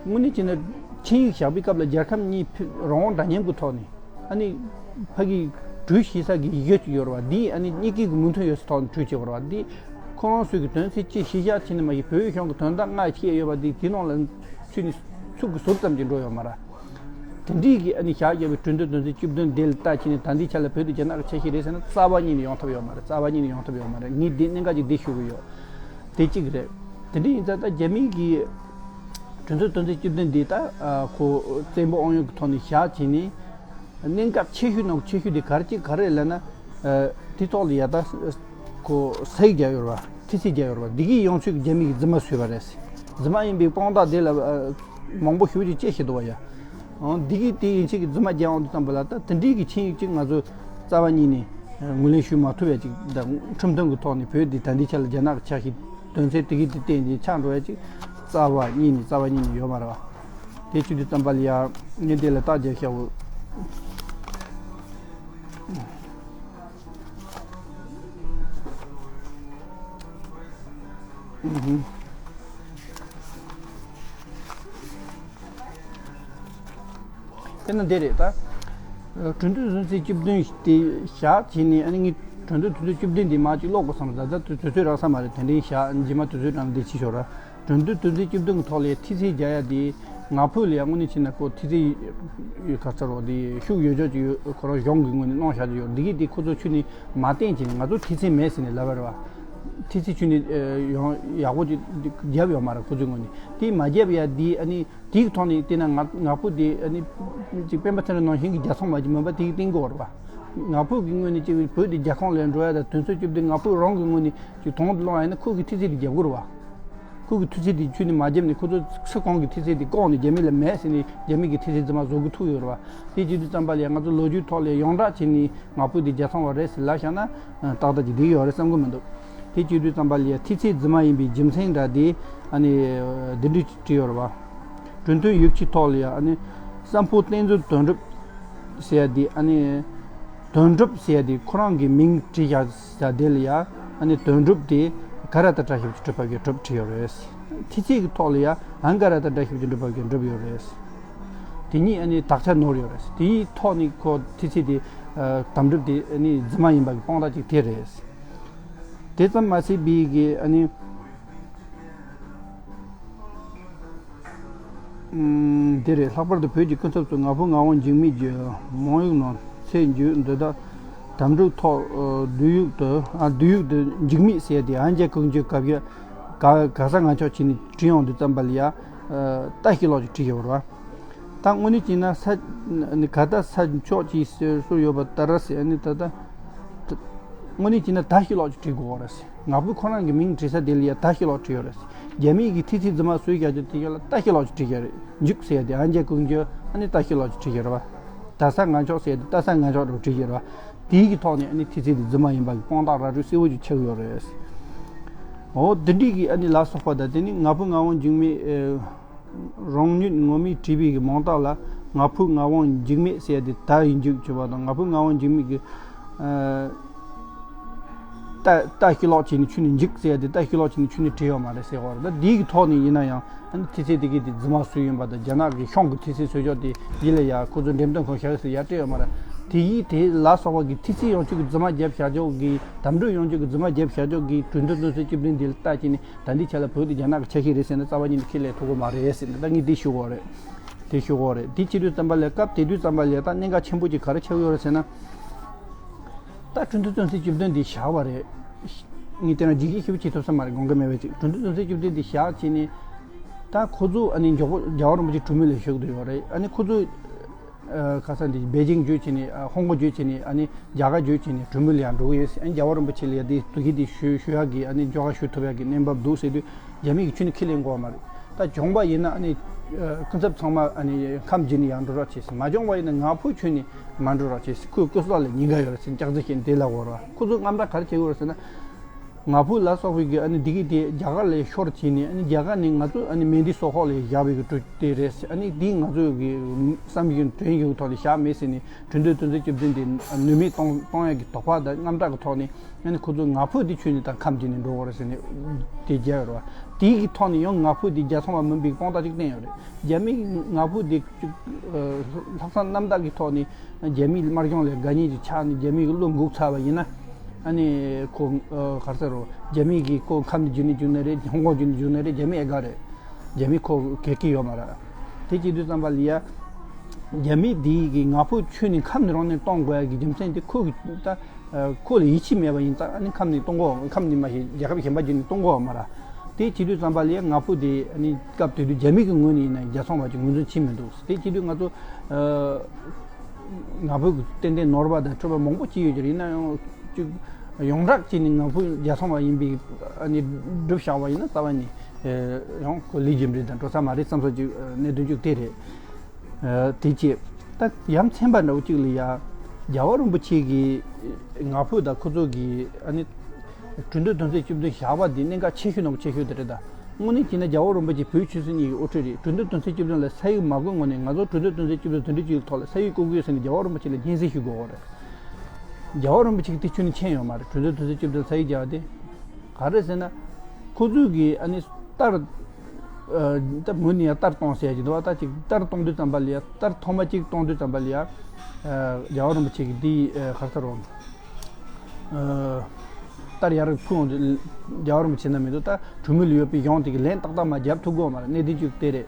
དངོས་གནས་བྱས་ན་ཆིངས་ཡིག་བཞག་པའི་སྐབས་ལ་རྒྱལ་ཁབ་གཉིས་ཕི་རང་དབང་འདྲ་མཉམ་གྱི་ཐོག་ནས། ཨ་ནི་ཕ་གི་གྲོས་བྱེད་ས་གི་ཡི་གེ་ཅིག་ཡོད་རེད་བ། འདི་ཨ་ནི་གཉིས་ཀའི་གི་མོས་མཐུན་ཡོད་སའི་ཐོག་ནས་གྲོས་བྱེད་དགོས་རེད་བ། འདི་ཁོ་རང་ཚོའི་གི་དོན་ཚན་གཅིག་གཞི་བཞག་བྱས་ནས་མ་གཞི་བོད་གཞུང་གི་དོན་དག་ལྔ་བཤད་ཡོད་པ་འདི་དེ་ནང་ལ་ཚུད་ནས་ཚུགས་ཀྱི་ཟུར་ཙམ་གྱིས་འགྲོ་ཡོད་མ་རེད། དེ་འདྲའི་གི་ཨ་ནི་བཞག་བཞག་པའི་གྲོས་མཐུན་དོན་ཚན་བཅུ་བདུན་དེ་ལ་ལྟ་བྱས་ནས། ད་ལྟའི་ཆ་ལ་བོད་དེ་རྒྱ་ནག་གི་ཆ་ཤས་རེད་ཟེར་ན་རྩ་བ་ཉིད་ནས་ཡོང་ཐབས་ཡོད་མ་རེད། རྩ་བ་ཉིད་ནས་ཡོང་ཐབས་ཡོད་མ་རེད། ངས་འདི་གནད་འགག་ཅིག་འདི་ཞུ་གི་ཡོད། དེ་གཅིག་རེད། དེ་འདྲ་ཡིན་ཙང་ད་རྒྱ་མིའི་གི་གྲོས་མཐུན་དོན་ཚན་བཅུ་བདུན་འདི་ད་ཨ་ཁོ་བཙན་པོ་དབང་ཡོད་ཀྱི་ཐོག་ནས་བཞག་བྱས་ནས། གནད་འགག་ཆེ་ཤོས་ནང་ཆེ་ཤོས་དེ་ག་རེ་གཅིག་ག་རེ་ལབ་ན། ཨ་དེ་ཐོག་ལ་ཡ་ད་ཁོ་ས་ཡིག་རྒྱག་ཡོད་རེད་བ། ཐེལ་ཙེ་རྒྱག་ཡོད་རེད་བ། འདི་གིས་ཡོང་ཆོས་ཀྱི་རྒྱ་མི་གི་རྫུན་མ་བཟོས་པ་རེད། རྫུན་མ་ཡིན་པའི་དཔང་རྟགས་དེ་ལ་ཨ་མང་པོ་ཞེ་པོ་ཅིག་བཅད་བཞག་འདུག་བ་ཡ། འོ་འདི་གིས་དེ་ཡན་ཆད་ཀྱི་རྫུན་མ་རྒྱག་འོང་དུས་ཙམ་པ་ལ། ད་དེ་འདྲའི་གི་ཆིངས་ཡིག་ཅིག་ང་ཚོ་རྩ་བ་ཉིད་ནས་ངོས་ལེན་ཞུ་མ་ཐུབ་ཡ་ཅིག་ད་ཁྲིམས་མཐུན་གྱི་ཐོག་ནས་བོད་འདི་ད་ལྟའི་ཆ་ལ་རྒྱ་ནག་གི་ཆ་ཤས་དོན་ཚན་དེ་གི་དེ་བརྟེན་ནས་ཆགས་འགྲོ་ཡ་ཅིག་རྩ་བ་ཉིད་ནས་རྩ་བ་ཉིད་ནས་ཡོད་མ་རེད་བ། དེ་བྱེད་དུས་ཙམ་པ་ལ་ཡ་ངས་དེ་ལ་རྟགས་རྒྱག་ཤག་འོ། ཨུ་ཧུམ། དེ་ན་འདི་རེད་ད། གྲོས་མཐུན་དོན་ཚན་བཅུ་བདུན་དེ་བཞག་བྱས་ནས། ཨ་ནི་ངས་གྲོས་མཐུན་དོན་ཚན་བཅུ་བདུན་འདི་མར་ཅིག་ཀློག་དགོས་བསམ། ད་ལྟ་དུས་ཚོད་རག་ས་མ་རེད། དེ་འདྲའི་བཞག་རྗེས་མ་དུས་ཚོད་རག་ན་འདི་བྱེད་ཆོག་ར། གྲོས་མཐུན་དོན་ཚན་བཅུ་བདུན་གྱི་ཐོག་ལ་ཐེལ་ཙེ་རྒྱག་ཡ་དེ། ང་ཕོད་ལ་ཡ་དངོས་གནས་བྱས་ན་ཁོ་ཐེལ་ཙེ་ཡོད་ག་ཚར་བ་དེ་ཤུགས་ཡོད་ཆོག་ཅིག་ཡོད། ཁོ་རང་གཞུང་གི་ངོས་ནས་གནང་བཞག་ཅིག་ཡོད། འདི་གི་དེ་ཁོ་ཚོ་ཁྱོན་ནས་མ་བསྟན་བྱས་ནས། ང་ཚོ་ཐེལ་ཙེ་མེད་ཟེར་ནས་ལབ་པ་རེད་བ། ཐེལ་ཙེ་ཁྱོན་ནས་ཡང་ཡག་པོ་ཅིག་བརྒྱབ་ཡོད་མ་རེད། ཁོ་ཚོའི་ངོས་ནས་དེ་མ་བརྒྱབ་ཡ་དེ། ཨ་ནི་དེའི་ཐོག་ནས་བལྟས་ན། ང་ང་ཕོད་དེ་ཨ་ནི་ཅིག་སྤེན་པ་ཚེ་རིང་ནང་བཞིན་གྱི་རྒྱལ་ཚོང་མ་ཅིག་མིན་པ་དེ་གི་བསྟན་གྱི་ཡོད་རེད་བ། ང་ཕོད་ཀྱི་ངོས་ནས་ཅིག་བོད་དེ་རྒྱ་ཁོངས་ལ་འགྲོ་ཡ་དང་། དོན་ཚན་བཅུ་བདུན་ང་ཕོད་རང་གི་ངོས་ནས་ཅིག་དོན་དུ་སློང་ཡ་ཡིན་ན། ཁོ་གི་ཐེལ་ཙེ་དེ་རྒྱབ་དགོས་རེད་བ། ཁོ་གི་ཐེལ་ཙེ་དེ་ཁྱོན་ནས་མ་བརྒྱབ་ནས། ཁོ་ཚོ་སུ་གང་གི་ཐེལ་ཙེ་དེ་བཀག་ནས་རྒྱ་མི་ལ་མེད་ཟེར་ནས་རྒྱ་མི་གི་ཐེལ་ཙེ་རྫུན་མ་བཟོ་གི་ཐུག་ཡོད་རེད་བ། དེ་བྱེད་དུས་ཙམ་པ་ལ་ཡ་ང་ཚོ་ལོ་རྒྱུས་ཐོག་ལ་ཡོངས་གྲགས་བྱས་ནས་ང་ཕོད་དེ་རྒྱལ་ཚོང་བ་རེད་ཟེར་ལབ་བཞག་ན་ཏག་ཏག་ཅིག་འགྲིག་ཡོད་རེད་བསམ་གི་མི་འདུག་དེ་བྱེད་དུས་ཙམ་པ་ལ་ཡ་ཐེལ་ཙེ་རྫུན་མ་ཡིན་པའི་རྒྱུ་མཚན་འདྲ་དེ་ཨ་ནི་འདི་འདྲ་བྲིས་ཡོད་རེད་བ། གྲོས་མཐུན་ཡིག་ཆའི་ཐོག་ལ་ཡ། ཨ་ནི་སམ་ཕུ་བསྟན་འཛིན་དོན་གྲུབ་ཟེར་ཡ་དེ། ཨ་ནི་དོན་གྲུབ་ཟེར་ཡ་དེ་ཁོ་རང་གི་མིང་བྲིས་བཞག་ས་དེ་ལ་ཡ། ཨ་ནི་དོན་གྲུབ་དེ་ག་ར་ཏ་བཀྲ་ཤིས་པའི་གྲུབ་པ་གི་གྲུབ་བྲིས་ཡོད་རེད། ཐེལ་ཙེ་གི་ཐོག་ལ་ཡ་ཨང་ག་ར་ཏ་བཀྲ་ཤིས་པའི་གྲུབ་པ་གི་གྲུབ་ཡོད་རེད། དེ་གཉིས་ཨ་ནི་དག་ཆ་ནོར་ཡོད་རེད། དེའི་ཐོག་ནས་ཁོ་ཐེལ་ཙེ་དེ་ཨ་དམ་གྲུབ་དེ་ཨ་ནི་རྫུན་མ་ཡིན་པ་གི་དཔང་རྟགས་ཅིག་དེ་རེད། དེ་ཙམ་མ་ཟད་པའི་གི་ཨ་ནི། ཨུམ། དེ་རེད། ལྷག་པར་དུ་བོད་ཀྱི་སྐུ་ཚབ་ཚོས་ང་ཕོད་ངག་དབང་འཇིགས་མེད་ཀྱི་མང་ཡུལ་ནང་ཚེ་མཇུག་འདི་དག་དམ་ཕྲུག་ཐོག་ཨ་བདུད་ཡུག་ཏུ། ཨ་བདུད་ཡུག་ཏུ་འཇིགས་མེད་ཟེར་ཏེ། ཨན་ཅེ་ཀུང་ཅི་ག་བརྒྱ་ག་ག་ས་ང་ཆོག་བྱས་ནས་བྲིས་ཡོང་དུས་ཙམ་པ་ལ་ཡ། ཨ་ལྟ་ཤེས་ལོག་ཅིག་བྲིས་ཡོད་རེད་བ། ད་དངོས་གནས་བྱས་ན་ས་ནི་ག་ད་ས་མཆོག་ཅིག་ཟེར་སྲོལ་ཡོད་པ་ལྟར་ཟེར། ཨ་ནི་ད་ལྟ་དངོས་གནས་བྱས་ན་ད་ཤི་ལོག་ཅིག་བྲིས་དགོས་རེད་ཟེར། ང་ཕོད་ཁོ་རང་གི་མིང་བྲིས་ས་དེ་ལ་ཡ་ད་ཤི་ལོག་བྲིས་ཡོད་རེད་ཟེར། རྒྱ་མིའི་གི་ཐི་ཚི་རྫུན་མ་བཟོས་བཞག་རྒྱུ་དེ་ག་ལ་ད་ཤི་ལོག་ཅིག་བྲིས་བཞག་རེད། འཇིག་ཟེར་ཡ་དེ་ཨ་འཇའ་ཀུན་གྱི་ཨ་ནི་ད་ཤི་ལོག་ཅིག་བྲིས་བཞག་རེད་བ། ད་ས་ང་མཆོག་ཟེར་ཡ་དེ་ད་ས་ང་མཆོག་རུ་བྲིས་བཞག་རེད་བ། དེའི་གི་ཐོག་ནས་ཨ་ནི་ཐི་ཚི་དེ་རྫུན་མ་ཡིན་པ་གི་དཔང་རྟགས་ར་སྤྲོད་གསལ་བོ་ཅིག་ཆགས་ཡོད་རེད་ཟེར། འོ་དེ་འདྲའི་གི་ཨ་ནི་ལ་སོགས་པ་དང་དེ་ནི་ང་ཕོད་ང་དབང་འཇིགས་མེད། རང་ཉིད་ངོ་མས་བྲིས་པའི་གི་མིང་རྟགས་ལ་ང་ཕོད་ང་དབང་འཇིགས་མེད་ཟེར་ཡ་དེ་ད་ཡིན་འཇིགས་བྱས་པ་དང་། ང་ཕོད་ང་དབང་འཇིགས་མེད་ཀྱི་ཨ་ད་ད་ཤི་ལོག་བྱས་ནས་ཆུ་ནས་འཇིགས་ཟེར་ཡ་དེ་ད་ཤི་ལོག་བྱས་ནས་ཆུ་ནས་བྲིས་ཡོད་མ་རེད་ཟེར་བ་རེད། ད་འདིའི་གི་ཐོག་ནས་ཡིན་ན་ཡང་ཨ་ནི་ཐི་ཚེ་དེ་གི་དེ་རྫུན་མ་བཟོས་ཡིན་པ་དང་། རྒྱ་ནག་གི་ཤོང་གི་ཐི་ཚེ་བཟོས་ཆོག་དེ་ཡིན་ལ་ཡ་ཁོ་ཚོ་འགྲེམས་སྟོན་ཁང་བཞག་ཟེར་ཡ་སྤྲད་ཡོད་མ་རེད། དེ་ཡིས་དེ་ལ་སོགས་པ་གི་ཐི་ཚེ་ཡོང་ཆོག་གི་རྫུན་མ་བརྒྱབ་བཞག་ཆོག་གི། དམ་ཕྲུག་ཡོང་ཆོག་གི་རྫུན་མ་བརྒྱབ་བཞག་ཆོག་གི་གྲོས་མཐུན་དོན་ཚན་བཅུ་བདུན་འདི་ལ་ལྟ་བྱས་ནས། ད་འདི་ཆ་ལ་བོད་དེ་རྒྱ་ནག་གི་ཆ་ཤས་རེད་ཟེར་ན་རྩ་བ་ཉིད་ནས་ཁས་ལེན་ཐུབ་ཀྱི་མ་རེད་ཟེར་ནས་ད་ངས་འདི་ཞུ་གི་ཡོད་རེད། དེ་ཞུ་གི་ཡོད་རེད། དེ་བྱེད་དུས་ཙམ་པ་ལ་སྐབས་དེ་དུས་ཙམ་པ་ལ་ད་གནད་འགག་ཆེན་པོ་ཅིག་ག་རེ་ཆགས་ཡོད་རེད་ཟེར་ན། ད་གྲོས་མཐུན་དོན་ཚན་བཅུ་བདུན་འདི་བཞག་པ་རེད། ངས་དེ་རིང་ཇི་སྐད་ཞུ་བྱེད་ཐུབ་ས་མ་རེད། དགོངས་འགལ་མེད་པ་ཅིག་གྲོས་མཐུན་དོན་ཚན་བཅུ་བདུན་འདི་བཞག་བྱས་ནས། ད་ཁོ་ཚོ་ཨ་ནི་མགྱོགས་པོ་རྒྱལ་བ་རིན་པོ་ཆེ་གྲོས་མོལ་ལ་ཞུགས་བསྡད་ཡོད་རེད། ཨ་ནི་ཁོ་ཚོ། ཨ་ཁ་སང་འདི་པེ་ཅིང་བརྒྱུད་བྱས་ནས། ཨ་ཧོང་ཀོང་བརྒྱུད་བྱས་ནས། ཨ་ནི་རྒྱ་གར་བརྒྱུད་བྱས་ནས་གྲོས་མོལ་ལ་ཡང་འགྲོ་གི་ཡོད་ཟེར། ཨ་ནི་རྒྱལ་བ་རིན་པོ་ཆེ་ལ་ཡང་འདི་ཐུགས་ཀྱི་འདི་ཞུ་ཞུ་ཡག་གི་ཨ་ནི་འགྱོ་ག་ཞུ་ཐུབ་ཡག་གི་གནས་བབ་འདུག་ཟེར་དུས། རྒྱ་མི་གི་ཁྱོན་ནས་ཁས་ལེན་དགོས་པ་མ་རེད། ད་གྱོང་པ་ཡིན་ན་ཨ་ནི་ཨ་སྐུ་ཚབ་ཚང་མ་ཨ་ནི་ཁམས་བརྒྱུད་ནས་ཡར་འགྲོ་རོགས་བྱེད་ཟེར། མ་གྱོང་པ་ཡིན་ན་ང་ཕོད་ཁྱོན་ནས་མ་འགྲོ་རོགས་བྱེད་ཟེར། ཁོའི་སྐུ་སྲོག་ལ་ཉེན་ཁ་ཡོད་རེད་ཟེར་སྐྱག་རྫུན་བཤད་ནས་དེ་ལབ་དགོས་རེད་བ། ཁོ་ཚོ་དངངས་སྐྲག་ག་རེ་བྱེད་དགོས་རེད་ཟེར་ན། ང་ཕོད་ལ་སོགས་པའི་གི་ཨ་ནི་འདི་གི་དེ་རྒྱ་གར་ལ་ཤོར་བྱས་ནས། ཨ་ནི་རྒྱ་གར་ནས་ང་ཚོ་ཨ་ནི་མེ་འདི་སོག་ཁོག་ལ་བཞག་པའི་གི་གྲུ་དེ་རེད་ཟེར། ཨ་ནི་འདི་ང་ཚོ་གི་བསམ་བཞིན་དོན་ཡོད་ཐོག་ལ་བཞག་མེད་ཟེར་ནས། གྲོས་མཐུན་དོན་ཚན་བཅུ་བདུན་དེ་ནུས་མེད་གཏོང་གཏོང་ཡག་གི་དོགས་པ་དང་དངངས་སྐྲག་གི་ཐོག་ནས། ཨ་ནི་ཁོ་ཚོ་ང་ཕོད་དེ་ཁྱོན་ནས་ད་ཁམས་བརྒྱུད་ནས་འགྲོ་དགོས་རེད་ཟེར་ནས་དེ་བརྒྱབ་ཡོད་རེད་བ། དེའི་གི་ཐོག་ནས་ཡང་ང་ཕོད་དེ་རྒྱལ་ཚོང་བ་མིན་པའི་དཔང་རྟགས་ཅིག་བསྟན་ཡོད་རེད། རྒྱ་མི་ང་ཕོད་དེ་ཅིག་ལྷག་བསམ་རྣམ་དག་གི་ཐོག་ནས་རྒྱ་མིའི་དམར་གཞུང་ལ་དགའ་ཉེ་ཅིག་ཆགས་ནས། རྒྱ་མི་གི་བློ་འགུག་ཚར་བ་ཡིན་ན། ཨ་ནི་ཁོ་ག་རེ་ཟེར་རོ། རྒྱ་མི་གི་ཁོ་ཁམས་ནས་བརྒྱུད་ནས་བརྒྱུད་ནས་རེད། ཧོང་ཀོང་བརྒྱུད་ནས་བརྒྱུད་ནས་རེད། རྒྱ་མི་ཨེ་དགའ་རེད། རྒྱ་མི་ཁོ་གལ་གི་ཡོད་མ་རེད། དེ་བྱེད་དུས་ཙམ་པ་ལ་ཡ། རྒྱ་མི་འདི་གི་ང་ཕོད་ཁྱོན་ནས་ཁམས་ནས་རང་ནས་གཏོང་དགོས་ཡ་གི་རྒྱུ་མཚན་དེ། ཁོ་གི་ད་ཁོ་ལ་ཡིད་ཆེས་མེད་པ་ཡིན་ཙང་། ཨ་ནི་ཁམས་ནས་གཏོང་གོ། ཁམས་ནས་མ་ཤེས་རྒྱལ་ཁབ་གཞན་པ་བརྒྱུད་ནས་གཏོང་གོ་མ་ར། དེ་བྱེད་དུས་ཙམ་པ་ལ་ཡ་ང་ཕོད་དེ་ཨ་ནི་སྐབས་དེ་དུས་རྒྱ་མི་གི་ངོས་ནས་ཡིན་ན་རྒྱལ་ཚོང་བ་ཅིག་ངོས་འཛིན་བྱེད་མི་འདུག་དེ་བྱེད་དུས་ང་ཚོ་ང་ཕོད་ཀྱི་ཏན་ཏན་ནོར་བ་དང་འཕྲོད་པ་མང་པོ་ཅིག་ཡོད་ཀྱི་རེད། ཡིན་ན་ཡང་ཅིག་ཡོངས་གྲགས་བྱས་ནས་ང་ཕོད་རྒྱལ་ཚོང་བ་ཡིན་པའི་ཨ་ནི་སྒྲུབ་བཞག་པ་ཡིན་ན་རྩ་བ་ནས་ཡང་ཁོ་ལས་རྒྱུ་འབྲས་དང་འགྲོ་ས་མ་རེད་བསམ་ས་ཅིག་གནད་དོན་ཅིག་དེ་རེད། དེ་བྱས། ད་ཡ་མཚན་པ་འདྲ་བོ་གཅིག་ལ་ཡ། རྒྱལ་བ་རིན་པོ་ཆེ་གིས་ང་ཕོད་དང་ཁོ་ཚོ་གིས་ཨ་ནི་གྲོས་མཐུན་དོན་ཚན་བཅུ་བདུན་བཞག་པ་འདི་གནད་འགག་ཆེ་ཤོས་ནང་གི་ཆེ་ཤོས་དེ་རེད། ད་དངོས་གནས་བྱས་ན་རྒྱལ་བ་རིན་པོ་ཆེ་བོད་ཆོལ་གསུམ་གཉིས་ཀྱི་དབུ་ཁྲིད་རེད། གྲོས་མཐུན་དོན་ཚན་བཅུ་བདུན་ལ་ས་ཡིག་མ་བཀོད་སྔོན་ནས། ང་ཚོ་གྲོས་མཐུན་དོན་ཚན་བཅུ་བདུན་དོན་འགྲིག་ཅིག་ཐོག་ལ་ས་ཡིག་བཀོད་དགོས་ཟེར་ནས་རྒྱལ་བ་རིན་པོ་ཆེ་ལ་སྙན་སེང་ཞུ་དགོས་རེད། རྒྱལ་བ་རིན་པོ་ཆེ་གིས་དེ་ཁྱོན་ནས་མཁྱེན་ཡོད་མ་རེད། གྲོས་མཐུན་དོན་ཚན་བཅུ་བདུན་ས་ཡིག་བརྒྱབ་པ་དེ། ག་རེ་ཟེར་ན། ཁོ་ཚོས་ཀྱིས་ཨ་ནི་ལྟར། ཨ་ད་མུ་ནི་ཡ་ལྟར་གཏོང་ཟེར་གྱི་འདུག་བ། ད་ཅིག་ལྟར་གཏོང་དུས་ཙམ་པ་ལ་ཡ། ལྟར་ཐོག་མ་གཅིག་གཏོང་དུས་ཙམ་པ་ལ་ཡ། ཨ་རྒྱལ་བ་རིན་པོ་ཆེ་གིས་འདི་ཨ་ག་རེ་ཟེར་རོ། ཨ་ལྟར་ཡར་ཕུལ་འོང་དུས། རྒྱལ་བ་རིན་པོ་ཆེ་ན་མི་འདུག་ད་གྲོས་མོལ་ཡོད་པའི་གཞུང་དེ་གིས་ལན་ཏག་ཏག་མ་བརྒྱབ་ཐུབ་ཀྱི་ཡོད་མ་རེད། གནད་དོན་གཅིག་དེ་རེད།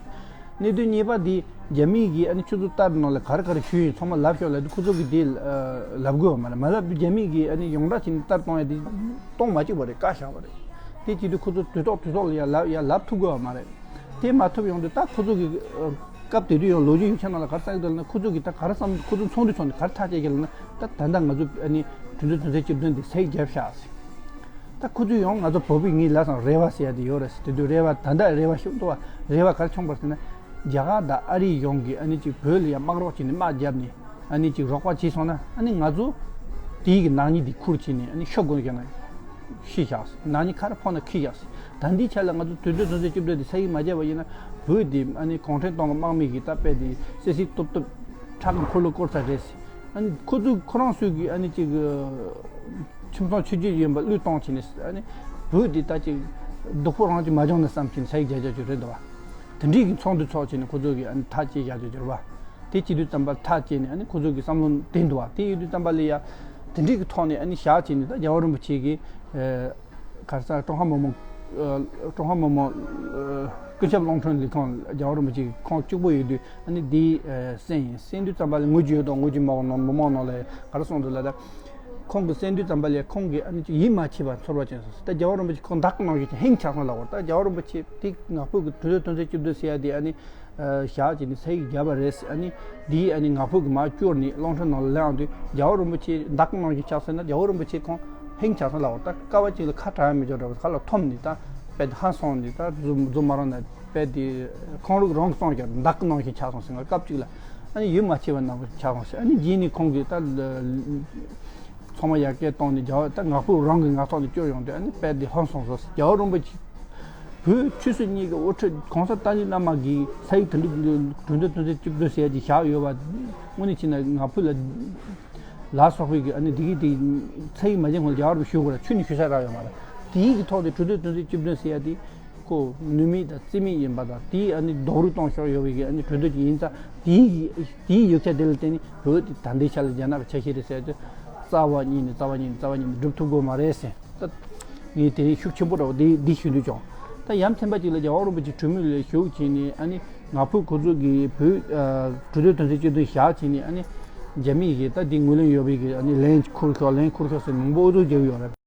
གནད་དོན་གཉིས་པ་འདི། རྒྱ་མི་གིས་ཨ་ནི་ཁྱོད་ཚོ་ལྟར་ནང་ལ་ག་རེ་ག་རེ་ཞུས་ཡིན་ཚང་མ་ལབ་ཤོག་ལབ་དུས། ཁོ་ཚོ་གིས་དེ་ཨ་ལབ་དགོས་པ་མ་རེད། མ་ལབ་དུས་རྒྱ་མི་གིས་ཨ་ནི་ཡོངས་གྲགས་བྱས་ནས་ལྟར་གཏོང་ཡ་དེ་གཏོང་མ་བཅུག་པ་རེད། བཀག་བཞག་པ་རེད། དེ་བྱེད་དུས་ཁོ་ཚོ་དུས་ཐོག་དུས་ཐོག་ལ་ཡ་ལབ་ཡ་ལབ་ཐུབ་དགོས་པ་མ་རེད། དེ་མ་ཐུབ་ཡོང་དུས་ད་ཁོ་ཚོ་གིས་ཨ་སྐབས་དེ་དུས་ཡང་ལོ་རྒྱུས་ཡིག་ཆ་ནང་ལ་ག་རེ་གསལ་གྱི་འདུག་ལབ་ན། ཁོ་ཚོ་གིས་ད་ག་རེ་བསམ། ཁོ་ཚོ་ཚོགས་འདུ་ཚོགས་ནས་ག་རེ་ཐག་བཅད་ཀྱི་ལབ་ན། ད་ད་ལྟ་ང་ཚོ་ཨ་ནི་གྲོས་མཐུན་དོན་ཚན་བཅུ་བདུན་དེ་ས་ཡིག་བརྒྱབ་ཤག་ཟེར། ད་ཁོ་ཚོས་ཡང་ང་ཚོ་བོད་པའི་ངའི་ལབ་སོང་། རེ་བ་ཟེར་ཡ་དེ་ཡོད་རེད་ཟེར། དེ་དུས་རེ་བ། ད་ལྟ་རེ་བ་ཤུགས་འདུག་བ། རེ་བ་ག་རེ་བྱུང་བ་རེད་ཟེར་ན། རྒྱ་གར་དང་ཨ་རིའི་གཞུང་གིས་ཨ་ནི་ཅིག་བོད་ལ་ཡ་དམག་རོགས་བྱས་ནས་དམག་བརྒྱབ་ནས། ཨ་ནི་ཅིག་རོགས་པ་བྱས་སོང་ན། ཨ་ནི་ང་ཚོ་དེའི་གི་ནག་ཉེས་དེ་ཁུར་བྱས་ནས། ཨ་ནི་ཤོག་གུ་བཞག་ན་ཤི་བཞག་ཟེར། ནག་ཉེས་ག་རེ་ཕོག་ན་ཁེལ་བཞག་ཟེར། ད་འདིའི་ཆ་ལ་ང་ཚོ་དུས་ཚོད་དོན་ཚན་བཅུ་བདུན་དེ་ས་ཡིག་མ་བརྒྱབ་པ་ཡིན་ན། བོད་དེ་ཨ་ནི་གུང་ཁྲན་ཏང་གི་དམག་མི་གིས་ད་དཔེ་དེ་སེ་སི་གཏུབ་གཏུབ། ཁྲག་གི་འཁོར་ལོ་བསྐོར་ས་རེད་ཟེར། ཨ་ནི་ཁོ་ཚོས་ཁོ་རང་ཚོས་ཀྱི་ཨ་ནི་ཅིག་ཁྱིམ་ཚང་ཆོས་བརྒྱུད་ཡིན་པ་བློས་གཏོང་བྱས་ནས། ཨ་ནི་བོད་འདི་ད་ཅིག་སྡུག་པོ་རང་ཅིག་མ་བྱུང་ན་བསམ་བྱས་ནས་ས་ཡིག་རྒྱག་རྒྱག་རྒྱུ་རེད་འདུག་བ། དེ་འདྲའི་གི་ཚོགས་འདུ་ཚོགས་བྱས་ནས་ཁོ་ཚོ་གིས་ཨ་ནི་ཐག་བཅད་བཞག་རྒྱུ་རེད་བ། དེ་བྱེད་དུས་ཙམ་པ་ཐག་བཅད་ནས། ཨ་ནི་ཁོ་ཚོ་གི་བསམ་བློ་དེ་འདུག་བ། དེ་ཡོད་དུས་ཙམ་པ་ལ་ཡ། དེ་འདྲའི་གི་ཐོག་ནས་ཨ་ནི་བཞག་བྱས་ནས། ད་རྒྱལ་བ་རིན་པོ་ཆེ་གིས་ཨ། ག་རེ་ཟེར། ཀྲུང་ཧྭ་མི་དམངས། ཨ་ཀྲུང་ཧྭ་མི་དམངས་ཨ་ཀུན་ཁྱབ་རླུང་འཕྲིན་ལས་ཁང་རྒྱལ་བ་རིན་པོ་ཆེ་གི་ཁོངས་གཅིག་པོ་ཡོད་དུས། ཨ་ནི་འདི་ཨ་གསན་ཡིན། གསན་དུས་ཙམ་པ་ལ་ངོས་ཀྱི་ཡོད་དང་ངོས་ཀྱི་མ་འོང་ནང་མི་མང་ནང་ལ་ག་རེ་གསུངས་འདུག་ལབ་ན། ཁོང་གིས་གསན་དུས་ཙམ་པ་ལས་ཁོང་གིས་ཨ་ནི་ཅིག་ཡིད་མ་ཆེས་པ་ཚོར་བ་ཅན་སོང་། ད་རྒྱལ་བ་རིན་པོ་ཆེ་ཁོང་བདག་གི་གནང་བཞིན་ཧིང་ཆགས་སོང་ལབ་པ་རེད། ད་རྒྱལ་བ་རིན་པོ་ཆེ་དེ་ང་ཕོད་ཀྱི་དུས་ཚོད་དོན་ཚན་བཅུ་བདུན་ཟེར་ཡ་དེ་ཨ་ནི་བཞག་བྱས་ནས་ཚ་ཡིག་བརྒྱབ་པ་རེད་ཟེར། ཨ་ནི་འདིའི་ཨ་ནི་ང་ཕོད་ཀྱི་མར་བསྐྱུར་ནས་རླུང་འཕྲིན་ནང་ལ་སླེབས་ཡོང་དུས་རྒྱལ་བ་རིན་པོ་ཆེ་བདག་གི་གནང་བཞིན་ཆགས་སོང་ན་རྒྱལ་བ་རིན་པོ་ཆེ་ཁོང་ཧིང་ཆགས་སོང་ལབ་པ་རེད། ད་དཀའ་བ་གཅིག་ལ་ཁ་གྲག་ཡ་མི་འཇོག་འདྲ་བ་ཁ་ལ་འཐོམ་ནས་ད་དཔེ་དེ་ཧང་སངས་ནས་ད་རྫུན་རྫུན་མ་རང་ན་དཔེ་དེ་ཁོང་རང་རང་གིས་གསུངས་ཀྱང་བདག་གི་གནང་བཞིན་ཆགས་སོང་ཟེར། ང་སྐབས་གཅིག་ལ་ཨ་ནི་ཡིད་མ་ཆེས་པ་ནང་བཞིན་ཆགས་སོང་ཟེར། ཨ་ནི་རྗེས་ནས་ཁོང་གིས་ད་ཚང་མ་ཡར་སྐད་བཏང་ནས་རྒྱལ་བ་ད་ང་ཕོད་རང་གི་ངག་ཐོག་ནས་བསྐྱུར་ཡོང་དུས་ཨ་ནི་དཔེ་དེ་ཧང་སངས་སོང་ཟེར། རྒྱལ་བ་རིན་པོ་ཆེ་བོད་ཆོས་སྲིད་གཉིས་ཀྱི་དབུ་ཁྲིད་གོང་ས་ལྟ་ཉིད་བླ་མ་གིས་ཚ་ཡིག་དེ་འདྲ་གྲོས་འདོན་དོན་ཚན་བཅུ་བདུན་ཟེར་ཡ་ཅིག་བཞག་ཡོད་པ་དངོས་གནས་བྱས་ན་ང་ཕོད་ལ་ལ་སོགས་པའི་གི་ཨ་ནི་དེ་གི་དེ་ཚ་ཡིག་མ་བྱས་སྔོན་ལ་རྒྱལ་བ་རིན་པོ་ཆེ་ཞུ་དགོས་ར་ཆོས་ནི་ཞུ་ས་རག་ཡོད་མ་རེད། དེའི་གི་ཐོག་ཏུ་གྲོས་འདོན་དོན་ཚན་བཅུ་བདུན་ཟེར་ཡ་དེ་ཁོ་ནུས་མེད་དང་རྩིས་མེད་ཡིན་པ་དང་དེའི་ཨ་ནི་རྡོག་རོལ་གཏོང་ཕྱོགས་ཡོད་པའི་གི་ཨ་ནི་གྲོས་འདོན་ཅིག་ཡིན་ཙང་དེའི་གི་དེའི་ཡིག་ཆ་དེ་ལ་བརྟེན་ནས་བོད་དེ་ད་ལྟའི་ཆ་ལ་རྒྱ་ནག་གི་ཆ་ཤས་རེད་ཟེར་ཡ་དེ་རྩ་བ་ཉིད་ནས་རྩ་བ་ཉིད་ནས་རྩ་བ་ཉིད་ནས་སྒྲུབ་ཐུབ་དགོས་མ་རེད་ཟེར། ད་ངས་དེ་རིང་ཤུགས་ཆེན་པོ་འདྲ་བོ་འདི་འདི་ཞུ་འདོད་བྱུང་། ད་ཡ་མཚན་པ་ཅིག་ལ་རྒྱལ་བ་རིན་པོ་ཆེ་གྲོས་མོལ་ལ་ཞུགས་བྱས་ནས་ཨ་ནི་ང་ཕོད་ཁོ་ཚོ་གི་བོད་ཨ་གྲོས་འདོན་དོན་ཚན་བཅུ་བདུན་བཞག་བྱས་ནས་ཨ་ནི་རྒྱ་མིས་ཀྱིས་ད་འདི་ངོས་ལེན་ཡོད་པའི་གི་ཨ་ནི་ལན་འཁུར་ཤོག་ལན་འཁུར་ཤོག་ཟེར་མང་པོ་ཨུ་ཚུགས་རྒྱག་གི་ཡོད་རེད།